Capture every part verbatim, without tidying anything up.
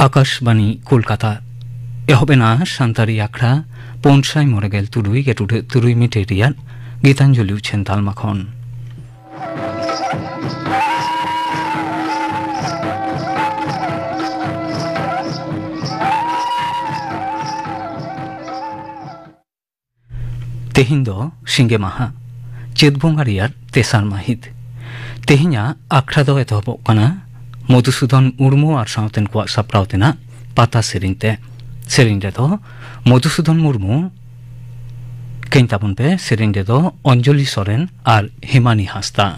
ᱟᱠᱟᱥᱵᱟᱱᱤ ᱠᱳᱞᱠᱟᱛᱟ᱾ ᱮᱦᱚᱵ ᱮᱱᱟ ᱥᱟᱱᱛᱟᱲᱤ ᱟᱠᱷᱲᱟ ᱯᱩᱱ ᱥᱟᱭ ᱢᱚᱬᱮ ᱜᱮᱞ ᱛᱩᱨᱩᱭ ᱜᱮᱴᱩᱰᱟᱹᱜ ᱛᱩᱨᱩᱭ ᱢᱤᱴᱟᱨ ᱨᱮᱭᱟᱜ ᱜᱤᱛᱟᱧᱡᱚᱞᱤ ᱩᱪᱷᱟᱹᱱ ᱛᱟᱞᱢᱟ ᱠᱷᱚᱱ᱾ ᱛᱮᱦᱮᱧ ᱫᱚ ᱥᱤᱸᱜᱮ ᱢᱟᱦᱟ, ᱪᱟᱹᱛ ᱵᱚᱸᱜᱟ ᱨᱮᱭᱟᱜ ᱛᱮᱥᱟᱨ ᱢᱟᱹᱦᱤᱛ᱾ ᱛᱮᱦᱮᱧᱟᱜ ᱟᱠᱷᱲᱟ ᱫᱚ ᱮᱛᱚᱦᱚᱵᱚᱜ ᱠᱟᱱᱟ ᱢᱚᱫᱷᱩᱥᱩᱫᱷᱚᱱ ᱢᱩᱨᱢᱩ ᱟᱨ ᱥᱟᱶᱛᱮᱱ ᱠᱚᱣᱟᱜ ᱥᱟᱯᱲᱟᱣ ᱛᱮᱱᱟᱜ ᱯᱟᱛᱟ ᱥᱮᱨᱮᱧ ᱛᱮ᱾ ᱥᱮᱨᱮᱧ ᱨᱮᱫᱚ ᱢᱚᱫᱷᱩᱥᱩᱫᱷᱚᱱ ᱢᱩᱨᱢᱩ, ᱠᱮᱧ ᱛᱟᱵᱚᱱ ᱯᱮ, ᱥᱮᱨᱮᱧ ᱨᱮᱫᱚ ᱚᱧᱡᱚᱞᱤ ᱥᱚᱨᱮᱱ ᱟᱨ ᱦᱮᱢᱟᱱᱤ ᱦᱟᱸᱥᱫᱟ᱾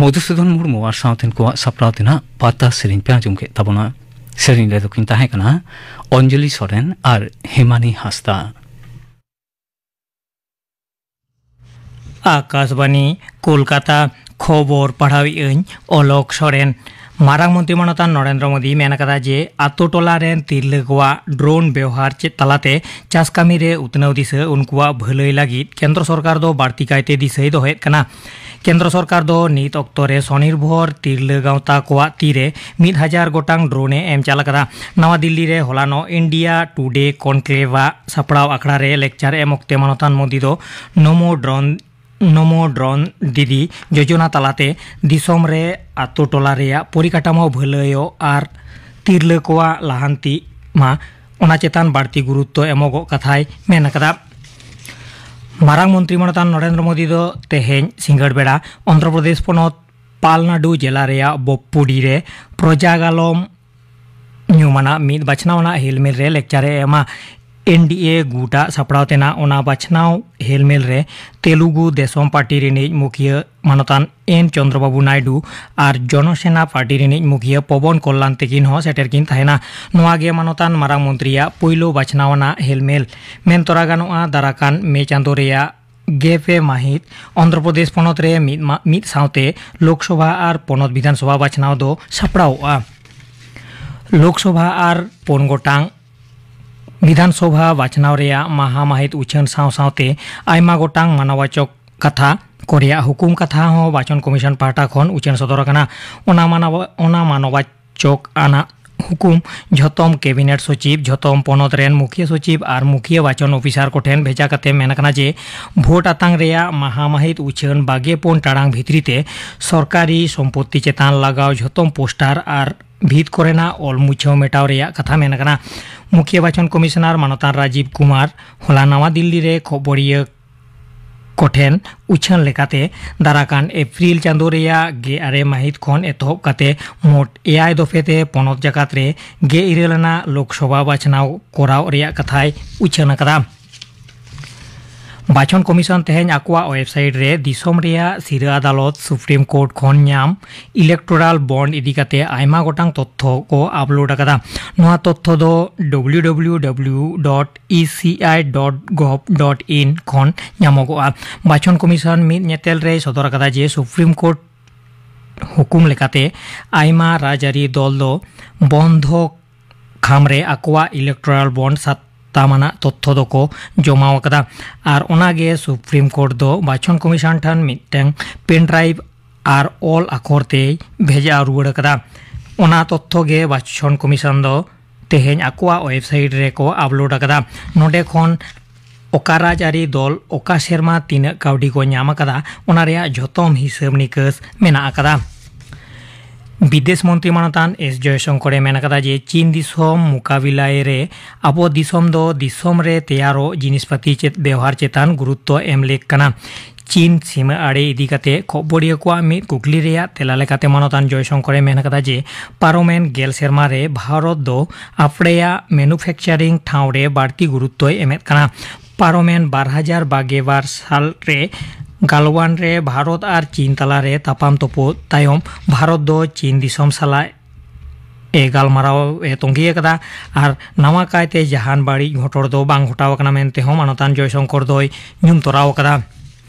ᱢᱚᱫᱷᱩᱥᱩᱫᱚᱱ ᱢᱩᱨᱢᱩ ᱟᱨ ᱥᱟᱶᱛᱮᱱ ᱠᱚᱣᱟᱜ ᱥᱟᱯᱲᱟᱣ ᱛᱮᱱᱟᱜ ᱯᱟᱛᱟ ᱥᱮᱨᱮᱧ ᱯᱮ ᱟᱸᱡᱚᱢ ᱠᱮᱫ ᱛᱟᱵᱚᱱᱟ᱾ ᱥᱮᱨᱮᱧ ᱨᱮᱫᱚ ᱠᱤᱱ ᱛᱟᱦᱮᱸ ᱠᱟᱱᱟ ᱚᱧᱡᱚᱞᱤ ᱥᱚᱨᱮᱱ ᱟᱨ ᱦᱮᱢᱟᱱᱤ ᱦᱟᱸᱥᱫᱟ᱾ ᱟᱠᱟᱥᱵᱟᱱᱤ, ᱠᱳᱞᱠᱟᱛᱟ᱾ ᱠᱷᱚᱵᱚᱨ ᱯᱟᱲᱦᱟᱣᱮᱫ ᱟᱹᱧ ᱚᱞᱚᱠ ᱥᱚᱨᱮᱱ᱾ ᱢᱟᱨᱟᱝ ᱢᱚᱱᱛᱨᱤ ᱢᱟᱱᱚᱛᱟᱱ ᱱᱚᱨᱮᱱᱫᱨᱚ ᱢᱳᱫᱤ ᱢᱮᱱ ᱟᱠᱟᱫᱟ ᱡᱮ ᱟᱛᱳ ᱴᱚᱞᱟ ᱨᱮᱱ ᱛᱤᱨᱞᱟᱹ ᱠᱚᱣᱟᱜ ᱰᱨᱳᱱ ᱵᱮᱣᱦᱟᱨ ᱪᱮᱫ ᱛᱟᱞᱟᱛᱮ ᱪᱟᱥ ᱠᱟᱹᱢᱤ ᱨᱮ ᱩᱛᱱᱟᱹᱣ ᱫᱤᱥᱟᱹ ᱩᱱᱠᱩᱣᱟᱜ ᱵᱷᱟᱹᱞᱟᱹᱭ ᱞᱟᱹᱜᱤᱫ ᱠᱮᱱᱫᱨᱚ ᱥᱚᱨᱠᱟᱨ ᱫᱚ ᱵᱟᱹᱲᱛᱤ ᱠᱟᱭᱛᱮ ᱫᱤᱥᱟᱹᱭ ᱫᱚᱦᱚᱭᱮᱫ ᱠᱟᱱᱟ᱾ ᱠᱮᱱᱫᱨᱚ ᱥᱚᱨᱠᱟᱨ ᱫᱚ ᱱᱤᱛ ᱚᱠᱛᱚ ᱨᱮ ᱥᱚᱱᱤᱨᱵᱷᱚᱨ ᱛᱤᱨᱞᱟᱹ ᱜᱟᱶᱛᱟ ᱠᱚᱣᱟᱜ ᱛᱤᱨᱮ ᱢᱤᱫ ᱦᱟᱡᱟᱨ ᱜᱚᱴᱟᱝ ᱰᱨᱳᱱ ᱮ ᱮᱢ ᱪᱟᱞ ᱟᱠᱟᱫᱟ᱾ ᱱᱟᱣᱟ ᱫᱤᱞᱞᱤ ᱨᱮ ᱦᱚᱞᱟᱱᱚᱜ ᱤᱱᱰᱤᱭᱟ ᱴᱩᱰᱮ ᱠᱚᱱᱠᱞᱮᱵᱷ ᱟᱜ ᱥᱟᱯᱲᱟᱣ ᱟᱠᱷᱲᱟ ᱨᱮ ᱞᱮᱠᱪᱟᱨ ᱮᱢ ᱚᱠᱛᱮ ᱢᱟᱱᱚᱛᱟᱱ ᱢᱳᱫᱤ ᱫᱚ ᱱᱚᱢᱳ ᱰᱨᱳᱱ, ᱱᱚᱢᱳ ᱰᱨᱳᱱ ᱫᱤᱫᱤ ᱡᱳᱡᱚᱱᱟ ᱛᱟᱞᱟᱛᱮ ᱫᱤᱥᱚᱢ ᱨᱮ ᱟᱛᱳ ᱴᱚᱞᱟ ᱨᱮᱭᱟᱜ ᱯᱚᱨᱤᱠᱟᱴᱷᱟᱢᱳ ᱵᱷᱟᱹᱞᱟᱹᱭᱚᱜ ᱟᱨ ᱛᱤᱨᱞᱟᱹ ᱠᱚᱣᱟᱜ ᱞᱟᱦᱟᱱᱛᱤ ᱢᱟ, ᱚᱱᱟ ᱪᱮᱛᱟᱱ ᱵᱟᱹᱲᱛᱤ ᱜᱩᱨᱩᱛᱛᱚ ᱮᱢᱚᱜᱚᱜ ᱠᱟᱛᱷᱟᱭ ᱢᱮᱱ ᱟᱠᱟᱫᱟ᱾ ᱢᱟᱨᱟᱝ ᱢᱚᱱᱛᱨᱤ ᱢᱟᱱᱚᱛᱟᱱ ᱱᱚᱨᱮᱱᱫᱨᱚ ᱢᱳᱫᱤ ᱫᱚ ᱛᱮᱦᱮᱧ ᱥᱤᱸᱜᱟᱹᱲ ᱵᱮᱲᱟ ᱚᱱᱫᱷᱨᱚ ᱯᱨᱚᱫᱮᱥ ᱯᱚᱱᱚᱛ ᱯᱟᱞᱱᱟᱰᱩ ᱡᱮᱞᱟ ᱨᱮᱭᱟᱜ ᱵᱚᱯᱯᱩᱰᱤ ᱨᱮ ᱯᱨᱚᱡᱟᱜᱟᱞᱚᱢ ᱧᱩᱢᱟᱱᱟᱜ ᱢᱤᱫ ᱵᱟᱪᱷᱱᱟᱣ ᱟᱱᱟᱜ ᱦᱮᱞᱢᱮᱞ ᱨᱮ ᱞᱮᱠᱪᱟᱨ ᱮ ᱮᱢᱟ᱾ ᱮᱱ ᱰᱤ ᱮ ᱜᱩᱴ ᱟᱜ ᱥᱟᱯᱲᱟᱣ ᱛᱮᱱᱟᱜ ᱚᱱᱟ ᱵᱟᱪᱷᱱᱟᱣ ᱦᱮᱞᱢᱮᱞ ᱨᱮ ᱛᱮᱞᱩᱜᱩ ᱫᱮᱥᱚᱢ ᱯᱟᱨᱴᱤ ᱨᱤᱱᱤᱡ ᱢᱩᱠᱷᱤᱭᱟᱹ ᱢᱟᱱᱚᱛᱟᱱ ᱮᱱ ᱪᱚᱱᱫᱨᱚᱵᱟᱵᱩ ᱱᱟᱭᱰᱩ ᱟᱨ ᱡᱚᱱᱚᱥᱮᱱᱟ ᱯᱟᱨᱴᱤ ᱨᱤᱱᱤᱡ ᱢᱩᱠᱷᱤᱭᱟᱹ ᱯᱚᱵᱚᱱ ᱠᱚᱞᱞᱟᱱ ᱛᱤᱠᱤᱱ ᱦᱚᱸ ᱥᱮᱴᱮᱨ ᱠᱤᱱ ᱛᱟᱦᱮᱱᱟ᱾ ᱱᱚᱣᱟ ᱜᱮ ᱢᱟᱱᱚᱛᱟᱱ ᱢᱟᱨᱟᱝ ᱢᱚᱱᱛᱨᱤᱭᱟᱜ ᱯᱩᱭᱞᱩ ᱵᱟᱪᱷᱱᱟᱣ ᱟᱱᱟᱜ ᱦᱮᱞᱢᱮᱞ ᱢᱮᱱ ᱛᱚᱨᱟ ᱜᱟᱱᱚᱜᱼᱟ᱾ ᱫᱟᱨᱟᱠᱟᱱ ᱢᱮ ᱪᱟᱸᱫᱚ ᱨᱮᱭᱟᱜ ᱜᱮᱯᱮ ᱢᱟᱹᱦᱤᱛ ᱚᱱᱫᱷᱨᱚ ᱯᱨᱚᱫᱮᱥ ᱯᱚᱱᱚᱛ ᱨᱮ ᱢᱤᱫ ᱢᱟ-, ᱢᱤᱫ ᱥᱟᱶᱛᱮ ᱞᱳᱠᱥᱚᱵᱷᱟ ᱟᱨ ᱯᱚᱱᱚᱛ ᱵᱤᱫᱷᱟᱱᱥᱚᱵᱷᱟ ᱵᱟᱪᱷᱱᱟᱣ ᱫᱚ ᱥᱟᱯᱲᱟᱣᱚᱜᱼᱟ᱾ ᱞᱳᱠᱥᱚᱵᱷᱟ ᱟᱨ ᱯᱩᱱ ᱜᱚᱴᱟᱝ ᱵᱤᱫᱷᱟᱱᱥᱚᱵᱷᱟ ᱵᱟᱪᱷᱱᱟᱣ ᱨᱮᱭᱟᱜ ᱢᱟᱦᱟ ᱢᱟᱹᱦᱤᱛ ᱩᱪᱷᱟᱹᱱ ᱥᱟᱶ ᱥᱟᱶᱛᱮ ᱟᱭᱢᱟ ᱜᱚᱴᱟᱝ ᱢᱟᱱᱚᱵᱟᱪᱚᱠ ᱠᱟᱛᱷᱟ ᱠᱚ ᱨᱮᱭᱟᱜ ᱦᱩᱠᱩᱢ ᱠᱟᱛᱷᱟ ᱦᱚᱸ ᱵᱟᱪᱚᱱ ᱠᱚᱢᱤᱥᱚᱱ ᱯᱟᱦᱴᱟ ᱠᱷᱚᱱ ᱩᱪᱷᱟᱹᱱ ᱥᱚᱫᱚᱨ ᱟᱠᱟᱱᱟ᱾ ᱚᱱᱟ ᱢᱟᱱᱚᱵ-, ᱚᱱᱟ ᱢᱟᱱᱚᱵᱟᱪᱚᱠ ᱟᱱᱟᱜ ᱦᱩᱠᱩᱢ ᱡᱷᱚᱛᱚᱢ ᱠᱮᱵᱤᱱᱮᱴ ᱥᱚᱪᱤᱵᱽ, ᱡᱷᱚᱛᱚᱢ ᱯᱚᱱᱚᱛ ᱨᱮᱱ ᱢᱩᱠᱷᱤᱭᱟᱹ ᱥᱚᱪᱤᱵᱽ ᱟᱨ ᱢᱩᱠᱷᱤᱭᱟᱹ ᱵᱟᱪᱚᱱ ᱚᱯᱷᱤᱥᱟᱨ ᱠᱚᱴᱷᱮᱱ ᱵᱷᱮᱡᱟ ᱠᱟᱛᱮ ᱢᱮᱱ ᱟᱠᱟᱱᱟ ᱡᱮ ᱵᱷᱳᱴ ᱟᱛᱟᱝ ᱨᱮᱭᱟᱜ ᱢᱟᱦᱟ ᱢᱟᱹᱦᱤᱛ ᱩᱪᱷᱟᱹᱱ ᱵᱟᱜᱮ ᱯᱩᱱ ᱴᱟᱲᱟᱝ ᱵᱷᱤᱛᱨᱤ ᱛᱮ ᱥᱚᱨᱠᱟᱨᱤ ᱥᱚᱢᱯᱚᱛᱛᱤ ᱪᱮᱛᱟᱱ ᱞᱟᱜᱟᱣ ᱡᱷᱚᱛᱚᱢ ᱯᱳᱥᱴᱟᱨ ᱟᱨ ᱵᱷᱤᱛ ᱠᱚᱨᱮᱱᱟᱜ ᱚᱞ ᱢᱩᱪᱷᱟᱹᱣ ᱢᱮᱴᱟᱣ ᱨᱮᱭᱟᱜ ᱠᱟᱛᱷᱟ ᱢᱮᱱ ᱟᱠᱟᱱᱟ᱾ ᱢᱩᱠᱷᱤᱭᱟᱹ ᱵᱟᱪᱚᱱ ᱠᱚᱢᱤᱥᱚᱱᱟᱨ ᱢᱟᱱᱚᱛᱟᱱ ᱨᱟᱡᱤᱵᱽ ᱠᱩᱢᱟᱨ ᱦᱚᱞᱟ ᱱᱟᱣᱟ ᱫᱤᱞᱞᱤ ᱨᱮ ᱠᱷᱚᱵᱚᱨᱤᱭᱟᱹ ᱠᱚᱴᱷᱮᱱ ᱩᱪᱷᱟᱹᱱ ᱞᱮᱠᱟᱛᱮ ᱫᱟᱨᱟᱠᱟᱱ ᱮᱯᱨᱤᱞ ᱪᱟᱸᱫᱚ ᱨᱮᱭᱟᱜ ᱜᱮᱞ ᱟᱨᱮ ᱢᱟᱹᱦᱤᱛ ᱠᱷᱚᱱ ᱮᱛᱚᱦᱚᱵ ᱠᱟᱛᱮ ᱢᱳᱴ ᱮᱭᱟᱭ ᱫᱚᱯᱷᱮ ᱛᱮ ᱯᱚᱱᱚᱛ ᱡᱟᱠᱟᱛ ᱨᱮ ᱜᱮᱞ ᱤᱨᱟᱹᱞ ᱟᱱᱟᱜ ᱞᱳᱠᱥᱚᱵᱷᱟ ᱵᱟᱪᱷᱱᱟᱣ ᱠᱚᱨᱟᱣ ᱨᱮᱭᱟᱜ ᱠᱟᱛᱷᱟᱭ ᱩᱪᱷᱟᱹᱱ ᱟᱠᱟᱫᱟ᱾ ᱵᱟᱪᱷᱚᱱ ᱠᱚᱢᱤᱥᱚᱱ ᱛᱮᱦᱮᱧ ᱟᱠᱚᱣᱟᱜ ᱳᱭᱮᱵᱥᱟᱭᱤᱴ ᱨᱮ ᱫᱤᱥᱚᱢ ᱨᱮᱭᱟᱜ ᱥᱤᱨᱟᱹ ᱟᱫᱟᱞᱚᱛ ᱥᱩᱯᱨᱤᱢ ᱠᱳᱨᱴ ᱠᱷᱚᱱ ᱧᱟᱢ ᱤᱞᱮᱠᱴᱳᱨᱟᱞ ᱵᱚᱱᱰ ᱤᱫᱤ ᱠᱟᱛᱮ ᱟᱭᱢᱟ ᱜᱚᱴᱟᱝ ᱛᱚᱛᱛᱷᱚ ᱠᱚ ᱟᱯᱞᱳᱰ ᱟᱠᱟᱫᱟ᱾ ᱱᱚᱣᱟ ᱛᱚᱛᱛᱷᱚ ᱫᱚ W W W dot E C I dot gov dot in ᱠᱷᱚᱱ ᱧᱟᱢᱚᱜᱚᱜᱼᱟ᱾ ᱵᱟᱪᱷᱚᱱ ᱠᱚᱢᱤᱥᱚᱱ ᱢᱤᱫ ᱧᱮᱛᱮᱞ ᱨᱮᱭ ᱥᱚᱫᱚᱨ ᱟᱠᱟᱫᱟ ᱡᱮ ᱥᱩᱯᱨᱤᱢ ᱠᱳᱨᱴ ᱦᱩᱠᱩᱢ ᱞᱮᱠᱟᱛᱮ ᱟᱭᱢᱟ ᱨᱟᱡᱽᱟᱹᱨᱤ ᱫᱚᱞ ᱫᱚ ᱵᱚᱱᱫᱷᱚ ᱠᱷᱟᱢ ᱨᱮ ᱟᱠᱚᱣᱟᱜ ᱤᱞᱮᱠᱴᱳᱨᱟᱞ ᱵᱚᱱᱰ ᱥᱟᱛᱟᱢ ᱟᱱᱟᱜ ᱛᱚᱛᱛᱷᱚ ᱫᱚᱠᱚ ᱡᱚᱢᱟᱣ ᱟᱠᱟᱫᱟ᱾ ᱟᱨ ᱚᱱᱟᱜᱮ ᱥᱩᱯᱨᱤᱢ ᱠᱳᱨᱴ ᱫᱚ ᱵᱟᱪᱷᱚᱱ ᱠᱚᱢᱤᱥᱚᱱ ᱴᱷᱮᱱ ᱢᱤᱫᱴᱟᱝ ᱯᱮᱱ ᱰᱨᱟᱭᱤᱵᱷ ᱟᱨ ᱚᱞ ᱟᱠᱷᱚᱨ ᱛᱮᱭ ᱵᱷᱮᱡᱟ ᱨᱩᱣᱟᱹᱲ ᱟᱠᱟᱫᱟ᱾ ᱚᱱᱟ ᱛᱚᱛᱛᱷᱚ ᱜᱮ ᱵᱟᱪᱷᱚᱱ ᱠᱚᱢᱤᱥᱚᱱ ᱫᱚ ᱛᱮᱦᱮᱧ ᱟᱠᱚᱣᱟᱜ ᱳᱭᱮᱵᱥᱟᱭᱤᱴ ᱨᱮᱠᱚ ᱟᱯᱞᱳᱰ ᱟᱠᱟᱫᱟ᱾ ᱱᱚᱰᱮ ᱠᱷᱚᱱ ᱚᱠᱟ ᱨᱟᱡᱽᱟᱹᱨᱤ ᱫᱚᱞ ᱚᱠᱟ ᱥᱮᱨᱢᱟ ᱛᱤᱱᱟᱹᱜ ᱠᱟᱹᱣᱰᱤ ᱠᱚ ᱧᱟᱢ ᱟᱠᱟᱫᱟ, ᱚᱱᱟ ᱨᱮᱭᱟᱜ ᱡᱷᱚᱛᱚᱢ ᱦᱤᱥᱟᱹᱵ ᱱᱤᱠᱟᱹᱥ ᱢᱮᱱᱟᱜ ᱟᱠᱟᱫᱟ᱾ ᱵᱤᱫᱮᱥ ᱢᱚᱱᱛᱨᱤ ᱢᱟᱱᱚᱛᱟᱱ ᱮᱥ ᱡᱚᱭᱥᱚᱝᱠᱚᱨᱮ ᱢᱮᱱ ᱟᱠᱟᱫᱟ ᱡᱮ ᱪᱤᱱ ᱫᱤᱥᱚᱢ ᱢᱩᱠᱟᱵᱤᱞᱟᱭ ᱨᱮ ᱟᱵᱚ ᱫᱤᱥᱚᱢ ᱫᱚ ᱫᱤᱥᱚᱢ ᱨᱮ ᱛᱮᱭᱟᱨᱚᱜ ᱡᱤᱱᱤᱥᱯᱟᱹᱛᱤ ᱪᱮᱫ ᱵᱮᱣᱦᱟᱨ ᱪᱮᱛᱟᱱ ᱜᱩᱨᱩᱛᱛᱚ ᱮᱢ ᱞᱮᱠ ᱠᱟᱱᱟ᱾ ᱪᱤᱱ ᱥᱤᱢᱟᱹ ᱟᱲᱮ ᱤᱫᱤ ᱠᱟᱛᱮ ᱠᱷᱚᱵᱚᱨᱤᱭᱟᱹ ᱠᱚᱣᱟᱜ ᱢᱤᱫ ᱠᱩᱠᱞᱤ ᱨᱮᱭᱟᱜ ᱛᱮᱞᱟ ᱞᱮᱠᱟᱛᱮ ᱢᱟᱱᱚᱛᱟᱱ ᱡᱚᱭᱥᱚᱝᱠᱚᱨᱮ ᱢᱮᱱ ᱟᱠᱟᱫᱟ ᱡᱮ ᱯᱟᱨᱚᱢᱮᱱ ᱜᱮᱞ ᱥᱮᱨᱢᱟ ᱨᱮ ᱵᱷᱟᱨᱚᱛ ᱫᱚ ᱟᱯᱲᱮᱭᱟᱜ ᱢᱮᱱᱩᱯᱷᱮᱠᱪᱟᱨᱤᱝ ᱴᱷᱟᱶ ᱨᱮ ᱵᱟᱹᱲᱛᱤ ᱜᱩᱨᱩᱛᱛᱚᱭ ᱮᱢᱮᱫ ᱠᱟᱱᱟ᱾ ᱯᱟᱨᱚᱢᱮᱱ ᱵᱟᱨ ᱦᱟᱡᱟᱨ ᱵᱟᱨ ᱜᱮᱞ ᱵᱟᱨ ᱥᱟᱞ ᱨᱮ ᱜᱟᱞᱣᱟᱱ ᱨᱮ ᱵᱷᱟᱨᱚᱛ ᱟᱨ ᱪᱤᱱ ᱛᱟᱞᱟᱨᱮ ᱛᱟᱯᱟᱢ ᱛᱩᱯᱩᱫ ᱛᱟᱭᱚᱢ ᱵᱷᱟᱨᱚᱛ ᱫᱚ ᱪᱤᱱ ᱫᱤᱥᱚᱢ ᱥᱟᱞᱟᱜ ᱮ ᱜᱟᱞᱢᱟᱨᱟᱣ ᱮ ᱛᱚᱸᱜᱮ ᱟᱠᱟᱫᱟ᱾ ᱟᱨ ᱱᱟᱣᱟ ᱠᱟᱭᱛᱮ ᱡᱟᱦᱟᱱ ᱵᱟᱹᱲᱤᱡ ᱜᱷᱚᱴᱚᱱ ᱫᱚ ᱵᱟᱝ ᱜᱷᱚᱴᱟᱣ ᱟᱠᱟᱱᱟ ᱢᱮᱱᱛᱮ ᱦᱚᱸ ᱢᱟᱱᱚᱛᱟᱱ ᱡᱚᱭᱥᱚᱝᱠᱚᱨ ᱫᱚᱭ ᱧᱩᱢ ᱛᱚᱨᱟᱣ ᱟᱠᱟᱫᱟ᱾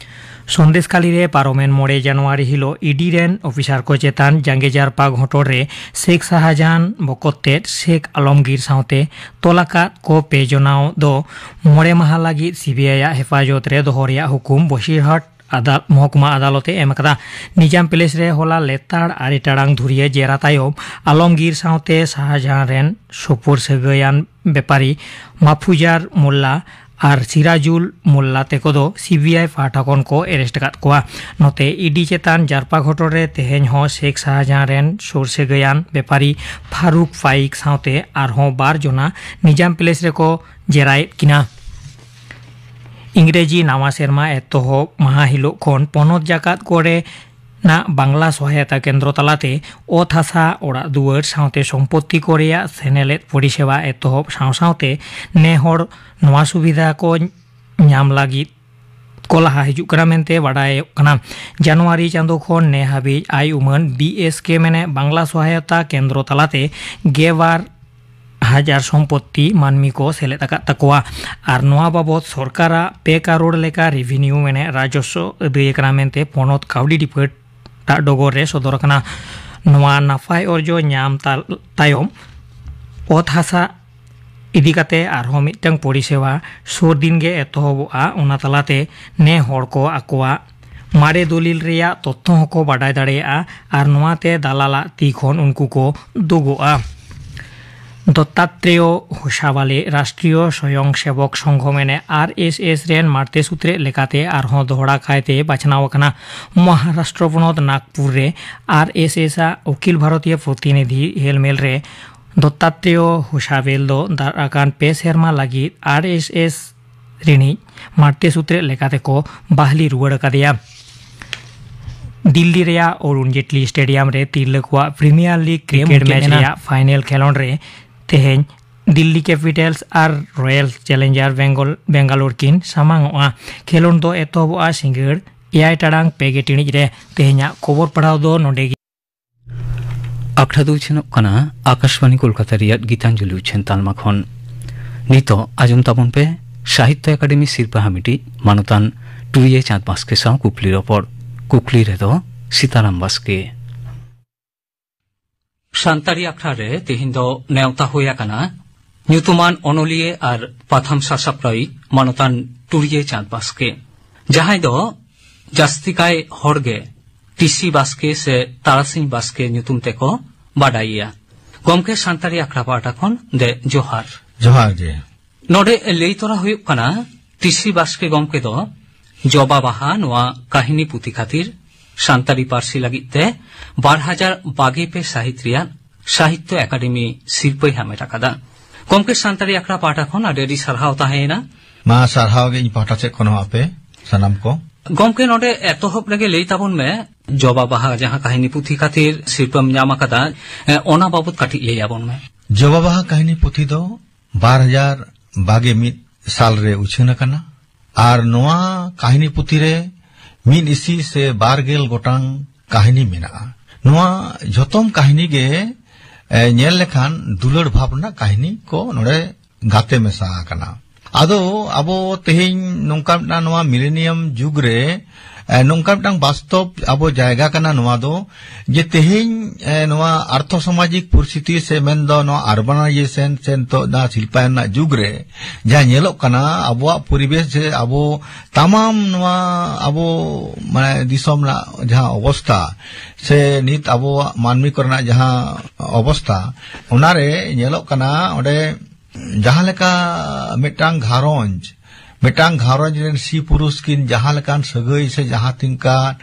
ᱥᱚᱱᱫᱮᱥᱠᱟᱞᱤ ᱨᱮ ᱯᱟᱨᱚᱢᱮᱱ ᱢᱚᱬᱮ ᱡᱟᱱᱩᱣᱟᱨᱤ ᱦᱤᱞᱳᱜ ᱤ ᱰᱤ ᱨᱮᱱ ᱚᱯᱷᱤᱥᱟᱨ ᱠᱚ ᱪᱮᱛᱟᱱ ᱡᱟᱸᱜᱮ ᱡᱟᱨᱯᱟ ᱜᱷᱚᱴᱚᱱ ᱨᱮ ᱥᱮᱠ ᱥᱟᱦᱟᱡᱟᱱ ᱵᱚᱠᱚᱛ ᱛᱮᱫ ᱥᱮᱠ ᱟᱞᱚᱢᱜᱤᱨ ᱥᱟᱶᱛᱮ ᱛᱚᱞ ᱟᱠᱟᱫ ᱠᱚ ᱯᱮ ᱡᱚᱱᱟᱣ ᱫᱚ ᱢᱚᱬᱮ ᱢᱟᱦᱟ ᱞᱟᱹᱜᱤᱫ ᱥᱤ ᱵᱤ ᱟᱭ ᱟᱜ ᱦᱮᱯᱷᱟᱡᱚᱛ ᱨᱮ ᱫᱚᱦᱚ ᱨᱮᱭᱟᱜ ᱦᱩᱠᱩᱢ ᱵᱚᱥᱤᱨᱦᱟᱴ ᱟᱫᱟᱞ-, ᱢᱚᱦᱚᱠᱩᱢᱟ ᱟᱫᱟᱞᱚᱛ ᱮ ᱮᱢ ᱟᱠᱟᱫᱟ᱾ ᱱᱤᱡᱟᱢ ᱯᱮᱞᱮᱥ ᱨᱮ ᱦᱚᱞᱟ ᱞᱮᱛᱟᱲ ᱟᱨᱮ ᱴᱟᱲᱟᱝ ᱫᱷᱩᱨᱤᱭᱟᱹ ᱡᱮᱨᱟ ᱛᱟᱭᱚᱢ ᱟᱞᱚᱢᱜᱤᱨ ᱥᱟᱶᱛᱮ ᱥᱟᱦᱟᱡᱟᱦᱟᱱ ᱨᱮᱱ ᱥᱩᱯᱩᱨ ᱥᱟᱹᱜᱟᱹᱭᱟᱱ ᱵᱮᱯᱟᱨᱤ ᱢᱟᱯᱷᱩᱡᱟᱨ ᱢᱳᱞᱞᱟ ᱟᱨ ᱥᱤᱨᱟᱡᱩᱞ ᱢᱳᱞᱞᱟ ᱛᱮᱠᱚ ᱫᱚ ᱥᱤ ᱵᱤ ᱟᱭ ᱯᱟᱦᱴᱟ ᱠᱷᱚᱱ ᱠᱚ ᱮᱨᱮᱥᱴ ᱟᱠᱟᱫ ᱠᱚᱣᱟ᱾ ᱱᱚᱛᱮ ᱤ ᱰᱤ ᱪᱮᱛᱟᱱ ᱡᱟᱨᱯᱟ ᱜᱷᱚᱴᱚᱱ ᱨᱮ ᱛᱮᱦᱮᱧ ᱦᱚᱸ ᱥᱮᱠ ᱥᱟᱦᱟᱡᱟᱦᱟᱱ ᱨᱮᱱ ᱥᱩᱨ ᱥᱟᱹᱜᱟᱹᱭᱟᱱ ᱵᱮᱯᱟᱨᱤ ᱯᱷᱟᱨᱩᱠ ᱯᱷᱟᱭᱤᱠ ᱥᱟᱶᱛᱮ ᱟᱨᱦᱚᱸ ᱵᱟᱨ ᱡᱚᱱᱟ ᱱᱤᱡᱟᱢ ᱯᱮᱞᱮᱥ ᱨᱮᱠᱚ ᱡᱮᱨᱟᱭᱮᱫ ᱠᱤᱱᱟ᱾ ᱤᱝᱨᱮᱡᱤ ᱱᱟᱣᱟ ᱥᱮᱨᱢᱟ ᱮᱛᱚᱦᱚᱵ ᱢᱟᱦᱟ ᱦᱤᱞᱳᱜ ᱠᱷᱚᱱ ᱯᱚᱱᱚᱛ ᱡᱟᱠᱟᱛ ᱠᱚᱨᱮ ᱱᱟᱜ ᱵᱟᱝᱞᱟ ᱥᱚᱦᱟᱭᱚᱛᱟ ᱠᱮᱱᱫᱨᱚ ᱛᱟᱞᱟᱛᱮ ᱚᱛ ᱦᱟᱥᱟ, ᱚᱲᱟᱜ ᱫᱩᱣᱟᱹᱨ ᱥᱟᱶᱛᱮ ᱥᱚᱢᱯᱚᱛᱛᱤ ᱠᱚ ᱨᱮᱭᱟᱜ ᱥᱮᱱᱮᱞᱮᱫ ᱯᱚᱨᱤᱥᱮᱵᱟ ᱮᱛᱚᱦᱚᱵ ᱥᱟᱶ ᱥᱟᱶᱛᱮ ᱱᱮ ᱦᱚᱲ ᱱᱚᱣᱟ ᱥᱩᱵᱤᱫᱷᱟ ᱠᱚ ᱧᱟᱢ ᱞᱟᱹᱜᱤᱫ ᱠᱚ ᱞᱟᱦᱟ ᱦᱤᱡᱩᱜ ᱠᱟᱱᱟ ᱢᱮᱱᱛᱮ ᱵᱟᱰᱟᱭᱚᱜ ᱠᱟᱱᱟ᱾ ᱡᱟᱱᱩᱣᱟᱨᱤ ᱪᱟᱸᱫᱚ ᱠᱷᱚᱱ ᱱᱮ ᱦᱟᱹᱵᱤᱡ ᱟᱭ ᱩᱢᱟᱹᱱ ᱵᱤ ᱮᱥ ᱠᱮ ᱢᱮᱱᱮ ᱵᱟᱝᱞᱟ ᱥᱚᱦᱟᱭᱚᱛᱟ ᱠᱮᱱᱫᱨᱚ ᱛᱟᱞᱟᱛᱮ ᱜᱮᱞᱵᱟᱨ ᱦᱟᱡᱟᱨ ᱥᱚᱢᱯᱚᱛᱛᱤ ᱢᱟᱹᱱᱢᱤ ᱠᱚ ᱥᱮᱞᱮᱫ ᱟᱠᱟᱫ ᱛᱟᱠᱚᱣᱟ᱾ ᱟᱨ ᱱᱚᱣᱟ ᱵᱟᱵᱚᱛ ᱥᱚᱨᱠᱟᱨᱟᱜ ᱯᱮ ᱠᱟᱨᱳᱲ ᱞᱮᱠᱟ ᱨᱮᱵᱷᱤᱱᱤᱭᱩ ᱢᱮᱱᱮ ᱨᱟᱡᱚᱥᱣᱚ ᱟᱹᱫᱟᱹᱭ ᱟᱠᱟᱱᱟ ᱢᱮᱱᱛᱮ ᱯᱚᱱᱚᱛ ᱠᱟᱹᱣᱰᱤ ᱰᱤᱯᱟᱨᱴᱢᱮᱱᱴ ᱟᱜ ᱰᱚᱜᱚᱨ ᱨᱮ ᱥᱚᱫᱚᱨ ᱟᱠᱟᱱᱟ᱾ ᱱᱚᱣᱟ ᱱᱟᱯᱟᱭ ᱚᱨᱡᱚ ᱧᱟᱢ ᱛᱟᱞ-, ᱛᱟᱭᱚᱢ ᱚᱛ ᱦᱟᱥᱟ ᱤᱫᱤ ᱠᱟᱛᱮ ᱟᱨᱦᱚᱸ ᱢᱤᱫᱴᱟᱝ ᱯᱚᱨᱤᱥᱮᱵᱟ ᱥᱩᱨ ᱫᱤᱱ ᱜᱮ ᱮᱛᱚᱦᱚᱵᱚᱜᱼᱟ᱾ ᱚᱱᱟ ᱛᱟᱞᱟᱛᱮ ᱱᱮ ᱦᱚᱲ ᱠᱚ ᱟᱠᱚᱣᱟᱜ ᱢᱟᱨᱮ ᱫᱚᱞᱤᱞ ᱨᱮᱭᱟᱜ ᱛᱚᱛᱛᱷᱚ ᱦᱚᱸᱠᱚ ᱵᱟᱰᱟᱭ ᱫᱟᱲᱮᱭᱟᱜᱼᱟ ᱟᱨ ᱱᱚᱣᱟᱛᱮ ᱫᱟᱞᱟᱞᱟᱜ ᱛᱤ ᱠᱷᱚᱱ ᱩᱱᱠᱩ ᱠᱚ ᱫᱩᱜᱚᱜᱼᱟ᱾ ᱫᱚᱛᱛᱟᱛᱨᱮᱭᱚ ᱦᱳᱥᱟᱵᱟᱞᱮ ᱨᱟᱥᱴᱨᱤᱭᱚ ᱥᱚᱭᱚᱝ ᱥᱮᱵᱚᱠ ᱥᱚᱝᱜᱷᱚ ᱢᱮᱱᱮ ᱟᱨ ᱮᱥ ᱮᱥ ᱨᱮᱱ ᱢᱟᱬᱛᱮ ᱥᱩᱛᱨᱮᱫ ᱞᱮᱠᱟᱛᱮ ᱟᱨᱦᱚᱸ ᱫᱚᱦᱲᱟ ᱠᱟᱭᱛᱮ ᱵᱟᱪᱷᱱᱟᱣ ᱟᱠᱟᱱᱟ᱾ ᱢᱚᱦᱟᱨᱟᱥᱴᱨᱚ ᱯᱚᱱᱚᱛ ᱱᱟᱜᱽᱯᱩᱨ ᱨᱮ ᱟᱨ ᱮᱥ ᱮᱥ ᱟᱜ ᱚᱠᱷᱤᱞ ᱵᱷᱟᱨᱚᱛᱤᱭᱚ ᱯᱨᱚᱛᱤᱱᱤᱫᱷᱤ ᱦᱮᱞᱢᱮᱞ ᱨᱮ ᱫᱚᱛᱛᱟᱛᱨᱮᱭᱚ ᱦᱳᱥᱟᱵᱮᱞ ᱫᱚ ᱫᱟᱨᱟᱭ ᱠᱟᱱ ᱯᱮ ᱥᱮᱨᱢᱟ ᱞᱟᱹᱜᱤᱫ ᱟᱨ ᱮᱥ ᱮᱥ ᱨᱤᱱᱤᱡ ᱢᱟᱬᱛᱮ ᱥᱩᱛᱨᱮᱫ ᱞᱮᱠᱟᱛᱮ ᱠᱚ ᱵᱟᱦᱞᱤ ᱨᱩᱣᱟᱹᱲ ᱟᱠᱟᱫᱮᱭᱟ᱾ ᱫᱤᱞᱞᱤ ᱨᱮᱭᱟᱜ ᱚᱨᱩᱬ ᱡᱮᱴᱞᱤ ᱥᱴᱮᱰᱤᱭᱟᱢ ᱨᱮ ᱛᱤᱨᱞᱟᱹ ᱠᱚᱣᱟᱜ ᱯᱨᱤᱢᱤᱭᱟᱨ ᱞᱤᱜᱽ ᱠᱨᱤᱠᱮᱴ ᱢᱩᱪᱟᱹᱫ ᱢᱮᱪ ᱮᱱᱟ᱾ ᱨᱮᱭᱟᱜ ᱯᱷᱟᱭᱱᱮᱞ ᱠᱷᱮᱞᱚᱸᱰ ᱨᱮ ᱛᱮᱦᱮᱧ ᱫᱤᱞᱞᱤ ᱠᱮᱯᱤᱴᱟᱞᱥ ᱟᱨ ᱨᱚᱭᱮᱞ ᱪᱮᱞᱮᱧᱡᱟᱨ ᱵᱮᱝᱜᱚᱞ, ᱵᱮᱝᱜᱟᱞᱳᱨ ᱠᱤᱱ ᱥᱟᱢᱟᱝᱚᱜᱼᱟ᱾ ᱠᱷᱮᱞᱚᱸᱰ ᱫᱚ ᱮᱛᱚᱦᱚᱵᱚᱜᱼᱟ ᱥᱤᱸᱜᱟᱹᱲ ᱮᱭᱟᱭ ᱴᱟᱲᱟᱝ ᱯᱮ ᱜᱮ ᱴᱤᱬᱤᱡ ᱨᱮ᱾ ᱛᱮᱦᱮᱧᱟᱜ ᱠᱷᱚᱵᱚᱨ ᱯᱟᱲᱦᱟᱣ ᱫᱚ ᱱᱚᱰᱮ ᱜᱮ᱾ ᱟᱠᱷᱲᱟ ᱫᱚ ᱩᱪᱷᱟᱹᱱᱚᱜ ᱠᱟᱱᱟ ᱟᱠᱟᱥᱵᱟᱬᱤ ᱠᱳᱞᱠᱟᱛᱟ ᱨᱮᱭᱟᱜ ᱜᱤᱛᱟᱧᱡᱚᱞᱤ ᱩᱪᱷᱟᱹᱱ ᱛᱟᱞᱢᱟ ᱠᱷᱚᱱ᱾ ᱱᱤᱛᱚᱜ ᱟᱸᱡᱚᱢ ᱛᱟᱵᱚᱱ ᱯᱮ ᱥᱟᱦᱤᱛᱛᱚ ᱮᱠᱟᱰᱮᱢᱤ ᱥᱤᱨᱯᱟᱹ ᱦᱟᱢᱮᱴᱤᱡ ᱢᱟᱱᱚᱛᱟᱱ ᱴᱩᱨᱤᱭᱟᱹ ᱪᱟᱸᱫᱽ ᱵᱟᱥᱠᱮ ᱥᱟᱶ ᱠᱩᱠᱞᱤ ᱨᱚᱯᱚᱲ᱾ ᱠᱩᱠᱞᱤ ᱨᱮᱫᱚ ᱥᱤᱛᱟᱨᱟᱢ ᱵᱟᱥᱠᱮ᱾ ᱥᱟᱱᱛᱟᱲᱤ ᱟᱠᱷᱲᱟ ᱨᱮ ᱛᱮᱦᱮᱧ ᱫᱚ ᱱᱮᱣᱛᱟ ᱦᱩᱭ ᱟᱠᱟᱱᱟ ᱧᱩᱛᱩᱢᱟᱱ ᱚᱱᱚᱞᱤᱭᱟᱹ ᱟᱨ ᱯᱟᱛᱷᱟᱢ ᱥᱟᱥᱟᱯᱲᱟᱣᱤᱡ ᱢᱟᱱᱚᱛᱟᱱ ᱴᱩᱨᱤᱭᱟᱹ ᱪᱟᱸᱫᱽ ᱵᱟᱥᱠᱮ, ᱡᱟᱦᱟᱸᱭ ᱫᱚ ᱡᱟᱹᱥᱛᱤ ᱠᱟᱭ ᱦᱚᱲ ᱜᱮ ᱴᱤᱥᱤ ᱵᱟᱥᱠᱮ ᱥᱮ ᱛᱟᱨᱟᱥᱤᱧ ᱵᱟᱥᱠᱮ ᱧᱩᱛᱩᱢ ᱛᱮᱠᱚ ᱵᱟᱰᱟᱭᱮᱭᱟ᱾ ᱜᱚᱢᱠᱮ, ᱥᱟᱱᱛᱟᱲᱤ ᱟᱠᱷᱲᱟ ᱯᱟᱦᱴᱟ ᱠᱷᱚᱱ ᱫᱮ ᱡᱚᱦᱟᱨ᱾ ᱡᱚᱦᱟᱨ ᱜᱮ᱾ ᱱᱚᱰᱮ ᱞᱟᱹᱭ ᱛᱚᱨᱟ ᱦᱩᱭᱩᱜ ᱠᱟᱱᱟ, ᱴᱤᱥᱤ ᱵᱟᱥᱠᱮ ᱜᱚᱢᱠᱮ ᱫᱚ ᱡᱚᱵᱟ ᱵᱟᱦᱟ ᱱᱚᱣᱟ ᱠᱟᱹᱦᱱᱤ ᱯᱩᱛᱷᱤ ᱠᱷᱟᱹᱛᱤᱨ ᱥᱟᱱᱛᱟᱲᱤ ᱯᱟᱹᱨᱥᱤ ᱞᱟᱹᱜᱤᱫ ᱛᱮ ᱵᱟᱨ ᱦᱟᱡᱟᱨ ᱵᱟᱜᱮ ᱯᱮ ᱥᱟᱹᱦᱤᱛ ᱨᱮᱭᱟᱜ ᱥᱟᱦᱤᱛᱛᱚ ᱮᱠᱟᱰᱮᱢᱤ ᱥᱤᱨᱯᱟᱹᱭ ᱦᱟᱢᱮᱴ ᱟᱠᱟᱫᱟ᱾ ᱜᱚᱢᱠᱮ, ᱥᱟᱱᱛᱟᱲᱤ ᱟᱠᱷᱲᱟ ᱯᱟᱦᱴᱟ ᱠᱷᱚᱱ ᱟᱹᱰᱤ ᱟᱹᱰᱤ ᱥᱟᱨᱦᱟᱣ ᱛᱟᱦᱮᱸᱭᱮᱱᱟ᱾ ᱢᱟ, ᱥᱟᱨᱦᱟᱣ ᱜᱮ ᱤᱧ ᱯᱟᱦᱴᱟ ᱥᱮᱫ ᱠᱷᱚᱱ ᱦᱚᱸ ᱟᱯᱮ ᱥᱟᱱᱟᱢ ᱠᱚ᱾ ᱜᱚᱢᱠᱮ, ᱱᱚᱰᱮ ᱮᱛᱚᱦᱚᱵ ᱨᱮᱜᱮ ᱞᱟᱹᱭ ᱛᱟᱵᱚᱱ ᱢᱮ, ᱡᱚᱵᱟ ᱵᱟᱦᱟ ᱡᱟᱦᱟᱸ ᱠᱟᱹᱦᱱᱤ ᱯᱩᱛᱷᱤ ᱠᱷᱟᱹᱛᱤᱨ ᱥᱤᱨᱯᱟᱹᱢ ᱧᱟᱢ ᱟᱠᱟᱫᱟ, ᱮ, ᱚᱱᱟ ᱵᱟᱵᱚᱛ ᱠᱟᱹᱴᱤᱡ ᱞᱟᱹᱭ ᱟᱵᱚᱱ ᱢᱮ᱾ ᱡᱚᱵᱟ ᱵᱟᱦᱟ ᱠᱟᱹᱦᱱᱤ ᱯᱩᱛᱷᱤ ᱫᱚ ᱵᱟᱨ ᱦᱟᱡᱟᱨ ᱵᱟᱜᱮ ᱢᱤᱫ ᱥᱟᱞ ᱨᱮ ᱩᱪᱷᱟᱹᱱ ᱟᱠᱟᱱᱟ᱾ ᱟᱨ ᱱᱚᱣᱟ ᱠᱟᱹᱦᱱᱤ ᱯᱩᱛᱷᱤ ᱨᱮ ᱢᱤᱫ ᱤᱥᱤ ᱥᱮ ᱵᱟᱨ ᱜᱮᱞ ᱜᱚᱴᱟᱝ ᱠᱟᱹᱦᱱᱤ ᱢᱮᱱᱟᱜᱼᱟ᱾ ᱱᱚᱣᱟ ᱡᱷᱚᱛᱚᱢ ᱠᱟᱹᱦᱱᱤ ᱜᱮ, ᱮ, ᱧᱮᱞ ᱞᱮᱠᱷᱟᱱ ᱫᱩᱞᱟᱹᱲ ᱵᱷᱟᱵᱽ ᱨᱮᱱᱟᱜ ᱠᱟᱹᱦᱱᱤ ᱠᱚ ᱱᱚᱰᱮ ᱜᱟᱛᱮ ᱢᱮᱥᱟ ᱟᱠᱟᱱᱟ᱾ ᱟᱫᱚ ᱟᱵᱚ ᱛᱮᱦᱮᱧ ᱱᱚᱝᱠᱟ ᱢᱤᱫᱴᱟᱝ ᱱᱚᱣᱟ ᱢᱤᱞᱮᱱᱤᱭᱟᱢ ᱡᱩᱜᱽ ᱨᱮ, ᱮ, ᱱᱚᱝᱠᱟ ᱢᱤᱫᱴᱟᱝ ᱵᱟᱥᱛᱚᱵ ᱟᱵᱚ ᱡᱟᱭᱜᱟ ᱠᱟᱱᱟ ᱱᱚᱣᱟ ᱫᱚ, ᱡᱮ ᱛᱮᱦᱮᱧ, ᱮ, ᱱᱚᱣᱟ ᱟᱨᱛᱷᱚ ᱥᱟᱢᱟᱡᱤᱠ ᱯᱚᱨᱤᱥᱛᱷᱤᱛᱤ ᱥᱮ ᱢᱮᱱᱫᱚ ᱱᱚᱣᱟ ᱟᱨᱵᱟᱱᱟᱭᱡᱮᱥᱚᱱ ᱥᱮ ᱱᱤᱛᱚᱜ ᱫᱚ ᱥᱤᱞᱯᱟᱭᱚᱱ ᱨᱮᱱᱟᱜ ᱡᱩᱜᱽ ᱨᱮ ᱡᱟᱦᱟᱸ ᱧᱮᱞᱚᱜ ᱠᱟᱱᱟ, ᱟᱵᱚᱣᱟᱜ ᱯᱚᱨᱤᱵᱮᱥ ᱥᱮ ᱟᱵᱚ ᱛᱟᱢᱟᱢ ᱱᱚᱣᱟ ᱟᱵᱚ ᱢᱟᱱᱮ ᱫᱤᱥᱚᱢ ᱨᱮᱱᱟᱜ ᱡᱟᱦᱟᱸ ᱚᱵᱚᱥᱛᱟ ᱥᱮ ᱱᱤᱛ ᱟᱵᱚᱣᱟᱜ ᱢᱟᱹᱱᱢᱤ ᱠᱚᱨᱮᱱᱟᱜ ᱡᱟᱦᱟᱸ ᱚᱵᱚᱥᱛᱟ, ᱚᱱᱟᱨᱮ ᱧᱮᱞᱚᱜ ᱠᱟᱱᱟ ᱚᱸᱰᱮ ᱡᱟᱦᱟᱸ ᱞᱮᱠᱟ ᱢᱤᱫᱴᱟᱝ ᱜᱷᱟᱨᱚᱸᱡᱽ, ᱢᱤᱫᱴᱟᱝ ᱜᱷᱟᱨᱚᱸᱡᱽ ᱨᱮᱱ ᱥᱤ ᱯᱩᱨᱩᱥ ᱠᱤᱱ ᱡᱟᱦᱟᱸ ᱞᱮᱠᱟᱱ ᱥᱟᱹᱜᱟᱹᱭ ᱥᱮ ᱡᱟᱦᱟᱸ ᱛᱤᱱᱠᱟ,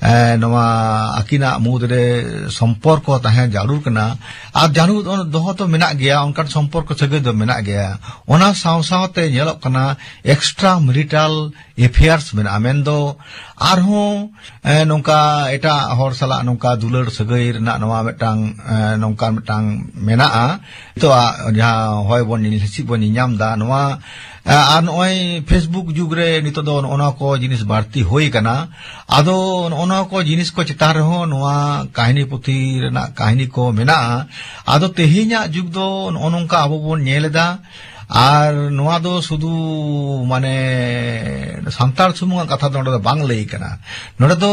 ᱮ, ᱱᱚᱣᱟ ᱟᱹᱠᱤᱱᱟᱜ ᱢᱩᱫᱽᱨᱮ ᱥᱚᱢᱯᱚᱨᱠᱚ ᱛᱟᱦᱮᱸ ᱡᱟᱹᱨᱩᱲ ᱠᱟᱱᱟ᱾ ᱟᱨ ᱡᱟᱹᱨᱩᱲ ᱫᱚᱦᱚ ᱫᱚ ᱢᱮᱱᱟᱜ ᱜᱮᱭᱟ, ᱚᱱᱠᱟᱱ ᱥᱚᱢᱯᱚᱨᱠᱚ ᱥᱟᱹᱜᱟᱹᱭ ᱫᱚ ᱢᱮᱱᱟᱜ ᱜᱮᱭᱟ᱾ ᱚᱱᱟ ᱥᱟᱶ ᱥᱟᱶᱛᱮ ᱧᱮᱞᱚᱜ ᱠᱟᱱᱟ extra marital affairs ᱢᱮᱱᱟᱜᱼᱟ, ᱢᱮᱱᱫᱚ ᱟᱨᱦᱚᱸ, ᱮ, ᱱᱚᱝᱠᱟ ᱮᱴᱟᱜ ᱦᱚᱲ ᱥᱟᱞᱟᱜ ᱱᱚᱝᱠᱟ ᱫᱩᱞᱟᱹᱲ ᱥᱟᱹᱜᱟᱹᱭ ᱨᱮᱱᱟᱜ ᱱᱚᱣᱟ ᱢᱤᱫᱴᱟᱝ, ᱮ, ᱱᱚᱝᱠᱟ ᱢᱤᱫᱴᱟᱝ ᱢᱮᱱᱟᱜᱼᱟ᱾ ᱱᱤᱛᱚᱜ ᱡᱟᱦᱟᱸ ᱦᱚᱭ ᱵᱚᱱ ᱧᱮᱞ, ᱦᱤᱸᱥᱤᱫ ᱵᱚᱱ ᱧᱮᱧᱟᱢ ᱮᱫᱟ, ᱱᱚᱣᱟ, ᱮ, ᱟᱨ ᱱᱚᱜᱼᱚᱭ Facebook ᱡᱩᱜᱽ ᱨᱮ ᱱᱤᱛᱚᱜ ᱫᱚ ᱱᱚᱜᱼᱚ ᱱᱚᱣᱟ ᱠᱚ ᱡᱤᱱᱤᱥ ᱵᱟᱹᱲᱛᱤ ᱦᱩᱭ ᱟᱠᱟᱱᱟ᱾ ᱟᱫᱚ ᱱᱚᱜᱼᱚ ᱱᱚᱣᱟ ᱠᱚ ᱡᱤᱱᱤᱥ ᱠᱚ ᱪᱮᱛᱟᱱ ᱨᱮᱦᱚᱸ ᱱᱚᱣᱟ ᱠᱟᱹᱦᱱᱤ ᱯᱩᱛᱷᱤ ᱨᱮᱱᱟᱜ ᱠᱟᱹᱦᱱᱤ ᱠᱚ ᱢᱮᱱᱟᱜᱼᱟ᱾ ᱟᱫᱚ ᱛᱮᱦᱮᱧᱟᱜ ᱡᱩᱜᱽ ᱫᱚ ᱱᱚᱜᱼᱚ ᱱᱚᱝᱠᱟ ᱟᱵᱚ ᱵᱚᱱ ᱧᱮᱞ ᱮᱫᱟ, ᱟᱨ ᱱᱚᱣᱟ ᱫᱚ ᱥᱩᱫᱷᱩ ᱢᱟᱱᱮ ᱥᱟᱱᱛᱟᱲ ᱥᱩᱢᱩᱝᱟᱜ ᱠᱟᱛᱷᱟ ᱫᱚ ᱱᱚᱰᱮ ᱫᱚ ᱵᱟᱝ ᱞᱟᱹᱭ ᱠᱟᱱᱟ᱾ ᱱᱚᱰᱮ ᱫᱚ